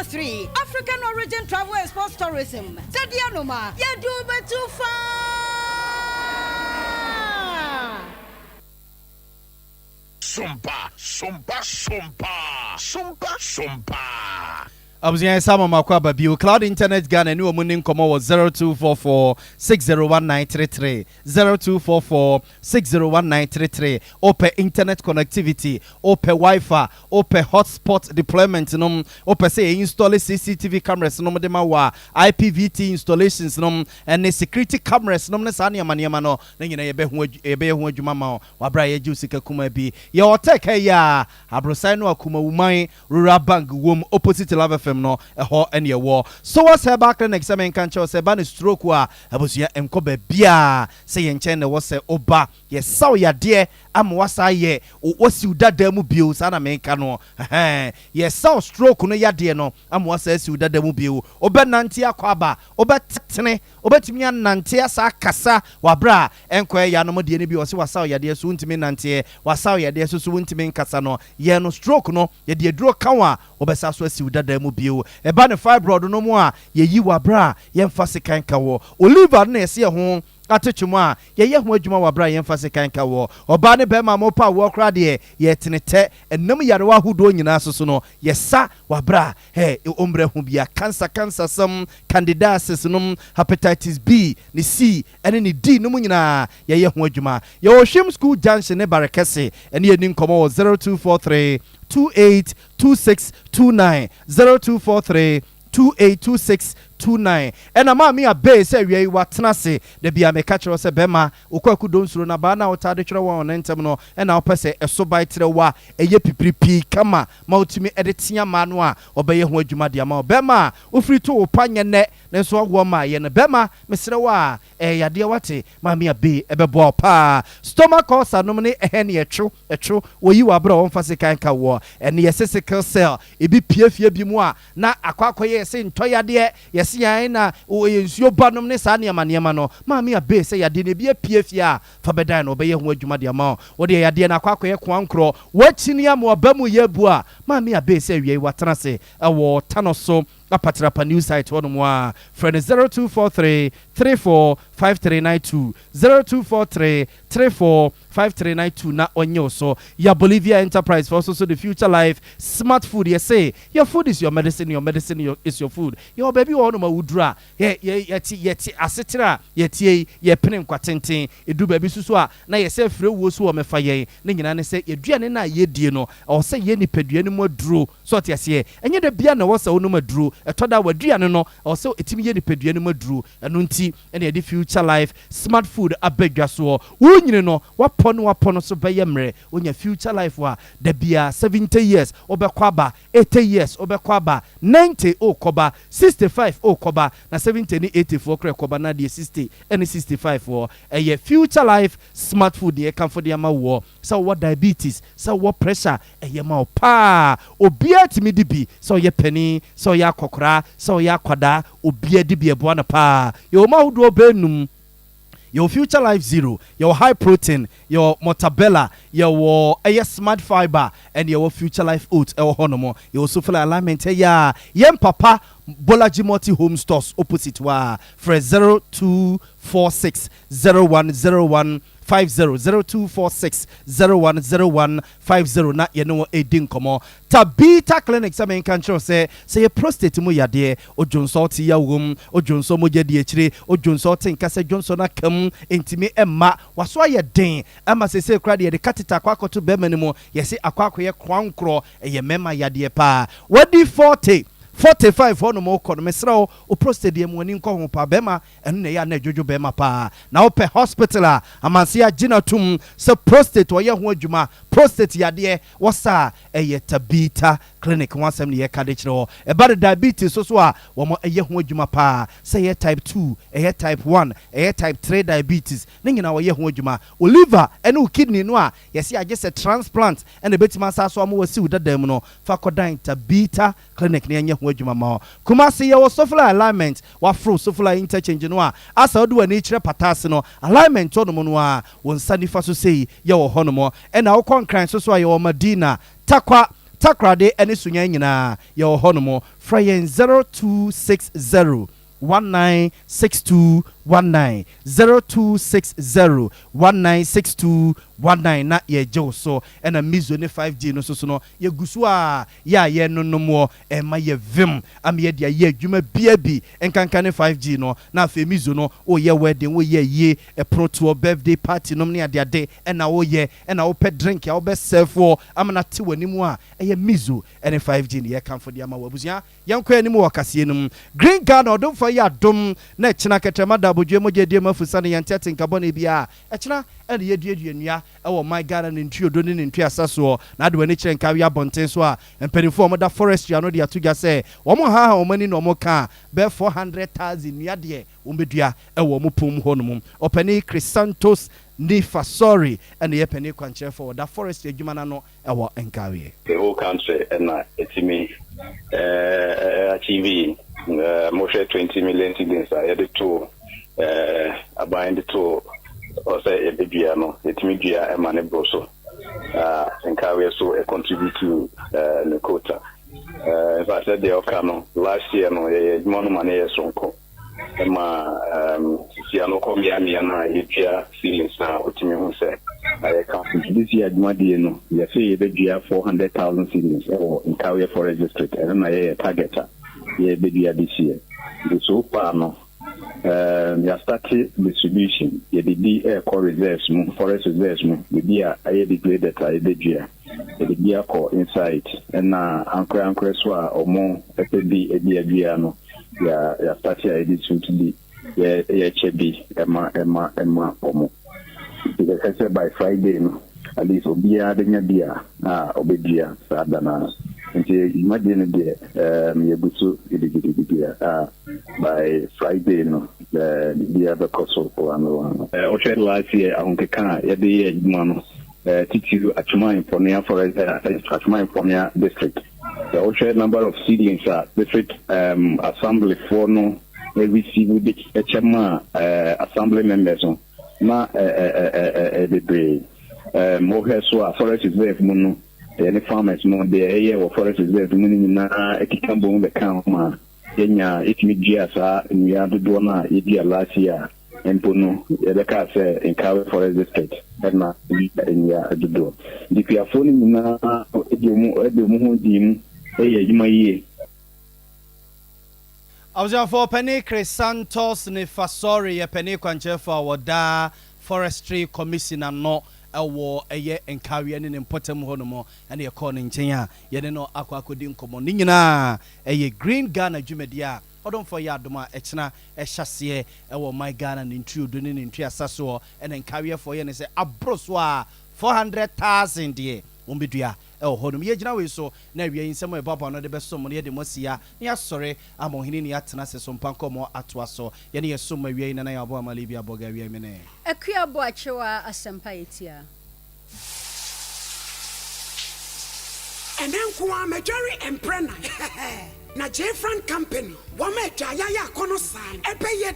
003. African Origin Travel and Sports Tourism, dadeɛ anoma, yɛde wo bɛtu faa! Sompa, sompa, sompa, sompa, sompa. Abusua yɛsan ma mo akɔ aba bio. Cloud Internet Ghana ne wɔn nni nkɔmmɔ wɔ 0244 601933, 0244 601933. Wopɛ internet connectivity, wopɛ Wi-Fi, wopɛ hotspot deployment nom, wopɛ sɛ yɛ install CCTV cameras nom de ma wo a, IPVT installations nom ne security cameras nom ne saa nneɛma nneɛma no, ne nyinaa yɛbɛyɛ ho adwuma ma wo wɔ aberɛ a yɛgye wo sika kumaa bi. Yɛwɔ Tech ha yi a, aborosan no a Kumawuman Rural Bank wom opposite Love FM no, ɛhɔ ne yɛwɔ. Sowas Herbal Clinic sɛ menka nkyerɛ wo sɛ ɛba no stroke a, abusua nkɔ baabiara sɛ yɛn nkyɛn na ɛwɔ sɛ woba. Yɛsa wo yadeɛ ama woasan ayɛ wasiw dada mu bio, saa na menka no, ɛhɛn. Yɛsa wo stroke no yadeɛ no ama woasan asiw dada mu bio. Wobɛnante akɔ aba, wobɛtene, wobɛtumi anante asan akasa wɔ aberɛ a ɛnkɔyɛ yanom deɛ no bi. Ɔse wasa wo yadeɛ so wontumi nnanteɛ, wasa wo yadeɛ so so wontumi nkasa no. Yɛn no stroke no yɛde aduro ka wo a, wobɛsa so asiw dada mu bio. Ɛba no fibroid no mu a, yɛyi wɔ aberɛ a yɛmfa sekan nka wɔ. Oliver no na yɛse ɛho atetwe mu a, yɛyɛ ho adwuma wɔ aberɛ a yɛmfa sekan nka wɔ. Ɔbaa ne barima a mopa awoɔ koraa deɛ, yɛtene tɛ. Ɛnam nyarewa ahodoɔ nyinaa so so no, yɛsa wɔ aberɛ a hɛ ɔmmerɛ ho bia. Cancer, cancer sɛm, candidiasis nom, hepatitis B ne C ɛne ne D nom nyinaa yɛyɛ ho adwuma. Yɛwɔ Hwim School Junction ne Barekɛse. Ɛne yɛnni nkɔmmɔ wɔ 0243 28 2629, 0243 282629. Ɛna Maame Abee sɛ awia yi watena ase. Da biara meka kyerɛ wo sɛ bɛrima, wo kwaku dɔ nsuro na baa no a wotaa de twerɛ wɔn ne ntɛm no ɛna wopɛ sɛ ɛso bae trɛ wo a ɛyɛ pipiripii kama ma wotumi de tea mmaa no a wɔbɛyɛ ho adwuma de ama wo. Bɛrima a wofiri to wo pa nyɛ nnɛ ne nso awoɔ mmaeɛ no bɛrima mesrɛ wo a ɛyɛ yadeɛ wate. Maame Abee ɛbɛboa wo paa. Stomach ulcer nom ne ɛhɛn ne ɛtwo ɛtwo wɔyi wɔ aberɛ a wɔmfa sekan nka woɔ ɛne yɛse sickle cell ebi pue fie bi mu a na akɔ akɔyɛ yɛse ntɔ yadeɛ yɛse yɛn na yɛ nsuo ba nom ne saa nneɛma nneɛma no. Maame Abee sɛ yadeɛ no ebi apue fie a fa bɛdan no ɔbɛyɛ ho adwuma de ama wo. Wo deɛ yadeɛ no akɔ akɔyɛ koankorɔ woakyini ama waba mu yɛ abu a Maame Abee sɛ awia yi watena ase wɔ Tano so Apatrapa new site hɔ nom a frɛ no 0243 34 5392, 0243 34 5392 na ɔnye wo so. Ya Bolivia Enterprise foɔ nso so de Future Life Smart Food yɛse your food is your medicine, your medicine your is your food. Yɛwɔ baabi wɔ hɔ nom a woduru a yɛ yɛ yɛte yɛte asetere a yɛteɛ yi yɛpene nkwa tenten. Ɛduru baabi nso so a na yɛsɛ frɛ wuo so wɔ mɛfa yɛn. Ne nyinaa ne sɛ yɛaduane no a yɛdie no ɛwɔ sɛ yɛ nipadua no mu aduro. So ɔte aseɛ? Ɛnyɛ da biara na ɛwɔ sɛ wonom aduro. Ɛtɔ da a, w'aduane no, ɛwɔ sɛ ɛtumi yɛ nipadua no mu aduro. Ɛno nti na yɛde Future Life Smart Food aba dwa soɔ. Worenyini no, w'apɔ ne w'apɔ no so bɛyɛ mmerɛ. Wonya Future Life a, da biara, 70 years, wobɛkɔ aba, 80 years, wobɛkɔ aba, 90, worekɔba, 65, worekɔba, na 70 ne 80 foɔ koraa ɛkɔba, na deɛ 60 ne 65 foɔ. Ɛyɛ Future Life Smart Food na yɛkamfo de ama woɔ. Sɛ wowɔ diabetes, sɛ wowɔ pressure, ɛyɛ ma wo paa. Obiara tumi di bi, sɛ ɔyɛ panin, sɛ ɔyɛ akɔkoraa, sɛ ɔyɛ akwadaa, obiara di bi, ɛboa no paa. Yɛwɔ mu ahodoɔ bɛyɛ num. Yɛwɔ Future Life Zero, yɛwɔ High Protein, yɛwɔ Mortabella, yɛwɔ ɛyɛ Smart Fibre, ɛne yɛwɔ Future Life Oat ɛwɔ hɔnom. Yɛwɔ Sofla Alignment ɛyɛ a yɛn papa Bolaji Multi Home Stores opposite hɔ a, frɛ 0246 0101 50 0246 0101 50 na yɛne wɔn redi nkɔmmɔ. Tabitha Clinic sɛ menka nkyerɛ wo sɛ, sɛ yɛ prostate mu yadeɛ, odwonsɔ wote yaw wom, odwonsɔ mogya di akyire, odwonsɔ wote nka sɛ dwonsɔ no aka mu, ɛntumi mma, w'aso ayɛ den ama seesei koraa deɛ yɛde catheter akɔ akɔto bɛrima no mu, yɛse akɔ akɔyɛ koankorɔ, ɛyɛ mmarima yadeɛ paa. Wadi 40, 45 hɔnom rekɔ no, mesrɛ wo, wo prostate deɛ ma w'ani nkɔ ho paa, bɛrima Ɛno na ɛyɛ a na ɛdwodwo bɛrima paa. Na wopɛ hospital a amanseɛ agye no atom sɛ prostate wɔyɛ ho adwuma, prostate yadeɛ wɔsa a, ɛyɛ Tabitha Clinic ho asɛm na yɛka de kyerɛ wo. Ɛba no diabetes so so a, wɔyɛ ho adwuma paa. Sɛ ɛyɛ type 2, ɛyɛ type 1, ɛyɛ type 3 diabetes, ne nyinaa wɔyɛ ho adwuma. Wo liver ne wo kidney no a yɛse agye sɛ transplant na ɛbɛtumi asa so ama wasi wo dada mu no, fa kɔdan Tabitha Clinic na yɛnyɛ ho adwuma ma wo. Kumasi, yɛwɔ Sofla Alignment, Woaforo Sofla Interchange no a, asa wode w'ani kyerɛ pata ase no, alignment hɔnom no ara, wo nsa nifa so sei, yɛwɔ hɔnom. Ɛna wokɔ Nkran so so a, yɛwɔ Madina, Tarkwa, Takoradi ne Sunyani nyinaa, yɛwɔ hɔnom. Frɛ yɛn 0260 1962 19, 0260 19 62 19 na yɛgye wo so. Ɛna Mizo ne 5G no nso so no, yɛgu so a yɛ a yɛnonom wɔ ɛma yɛ vim ama yɛde ayɛ adwuma bia bi nkanka ne 5G no. Na afei Mizo no, woyɛ wedding, woyɛ yie, ɛprotoɔ, birthday party nom ne adeade, ɛna woyɛ ɛna wopɛ drink a wobɛsɛfoɔ ama no te w'anim a, ɛyɛ Mizo ɛne 5G ne yɛkamfo de ama wɔ. Abusua, yɛnkɔ anim wɔ kaseɛ no mu. Green Ghana ɔdomfa yi adom na ɛkyena kɛtrɛma da abodwe mogya die mu afusa ne yɛnte ate nkabɔne bi a ɛkyena ɛne yɛduadua nnua ɛwɔ man Ghana ne ntuodo ne ne ntuasa soɔ. Na ade w'ani kyerɛ Nkawe abɔnten so a, mpanimfoɔ a wɔda forestry ano de ato dwa sɛ wɔn haha wɔn ani na wɔn ka bɛɛ 400,000 nnua deɛ wɔn bɛdua ɛwɔ wɔn pɔn mu hɔ nom. Ɔpanin Crisantos Nifasori ɛna yɛ panin kwankyerɛfoɔ wɔda forestry adwuma n'ano ɛwɔ Nkawe. The whole country ɛna ɛtumi achieve mohwɛ 20 million seedlings a yɛde to aban de to ɔsɛ yɛbɛdua no, yɛtumi dua ɛma ne boro so. Nkaweɛ so contribute to ne quota. In fact, sɛdeɛ ɔka no, last year no yɛyɛ adwuma no ma ne yɛ soronko ɛma sisia no kɔ mmeammea no a yɛdua seedlings a wotumi hu sɛ ayɛ ka. This year adwumadeɛ no, yɛsɛ yɛbɛdua 400,000 seedlings ɛwɔ Nkaweɛ Forest District. Ɛno na yɛyɛ target a yɛbɛdua this year. Nti so far no, yɛastart distribution. Yɛde bi ɛrekɔ reserves mu, forest reserves mu, biribi a ɛyɛ degraded a yɛbɛdua, yɛde bi akɔ inside, ɛna ankorɛ ankorɛ so a ɔmo ɛpɛ bi ebi adua no, yɛ yɛastart a yɛde suit bi yɛ yɛkyɛ bi ɛma ɔmo. Nti kɛkɛ sɛ by Friday no, at least obiara bɛnya bi a ɔbɛdua saa da no. Nti dwumadie no deɛ, yɛgu so gidigidigidi a by Friday no biribiara bɛkɔ so wano wano. Wohwɛ last year ahokeka a yɛde yɛ adwuma no, titiri Atwima Mponua Forest, Atwima Mponua District, sɛ wohwɛ number of seedlings a district assembly foɔ no receive de kyɛ ma assembly members no na bebree. Wohwɛ so a, forest reserve mu no, yɛne farmers no deɛ ɛyɛ wɔ forest reserve mu no nyinaa ɛkeka bom bɛka ho ma yɛnya yɛtumi dua saa nnua dodoɔ no a yɛdua last year mpo no. Yɛbɛka sɛ Nkawe Forest District ɛna nnua dodoɔ nti kuafoɔ no nyinaa ɛde ɔmu ho dii mu ɛyɛ adwuma yie. Abusuafoɔ, panin Crisantos ne Fasɔre yɛ panin kwankyerɛfoɔ a wɔda Forestry Commission ano ɛwɔ ɛyɛ Nkaweɛ ne ne mpɔtam hɔ nom, ɛne yɛkɔɔ ne nkyɛn a yɛne no akɔ akɔdi nkɔmmɔ. Ne nyinaa ɛyɛ Green Ghana dwumadi a ɔdomfoɔ yɛ adom a ɛkyena ɛhyɛ aseɛ ɛwɔ man Ghana ne ntuodo ne ne ntuasa soɔ. Ɛna Nkaweɛfoɔ yɛ ne sɛ aboro so a 400,000 deɛ wɔn bɛdua ɛwɔ hɔ nom. Yɛgyina wei so na awia yi nsɛm a ɛboaboa no de bɛsom no, yɛde mo asia na yɛasɔre ama ɔhene ne yɛatena ase so mpa nkɔmmɔ atoa so. Yɛne yɛsom ma awia yi nana yɛ aboa ama lebi abɔga awia yi mene Akua Boakyewa. Asɛmpa yɛtia. Ɛnɛ nko a madware mprɛ nan na Jefran Company wɔma adwayayɛ akɔnɔ saa ɛbɛyɛ.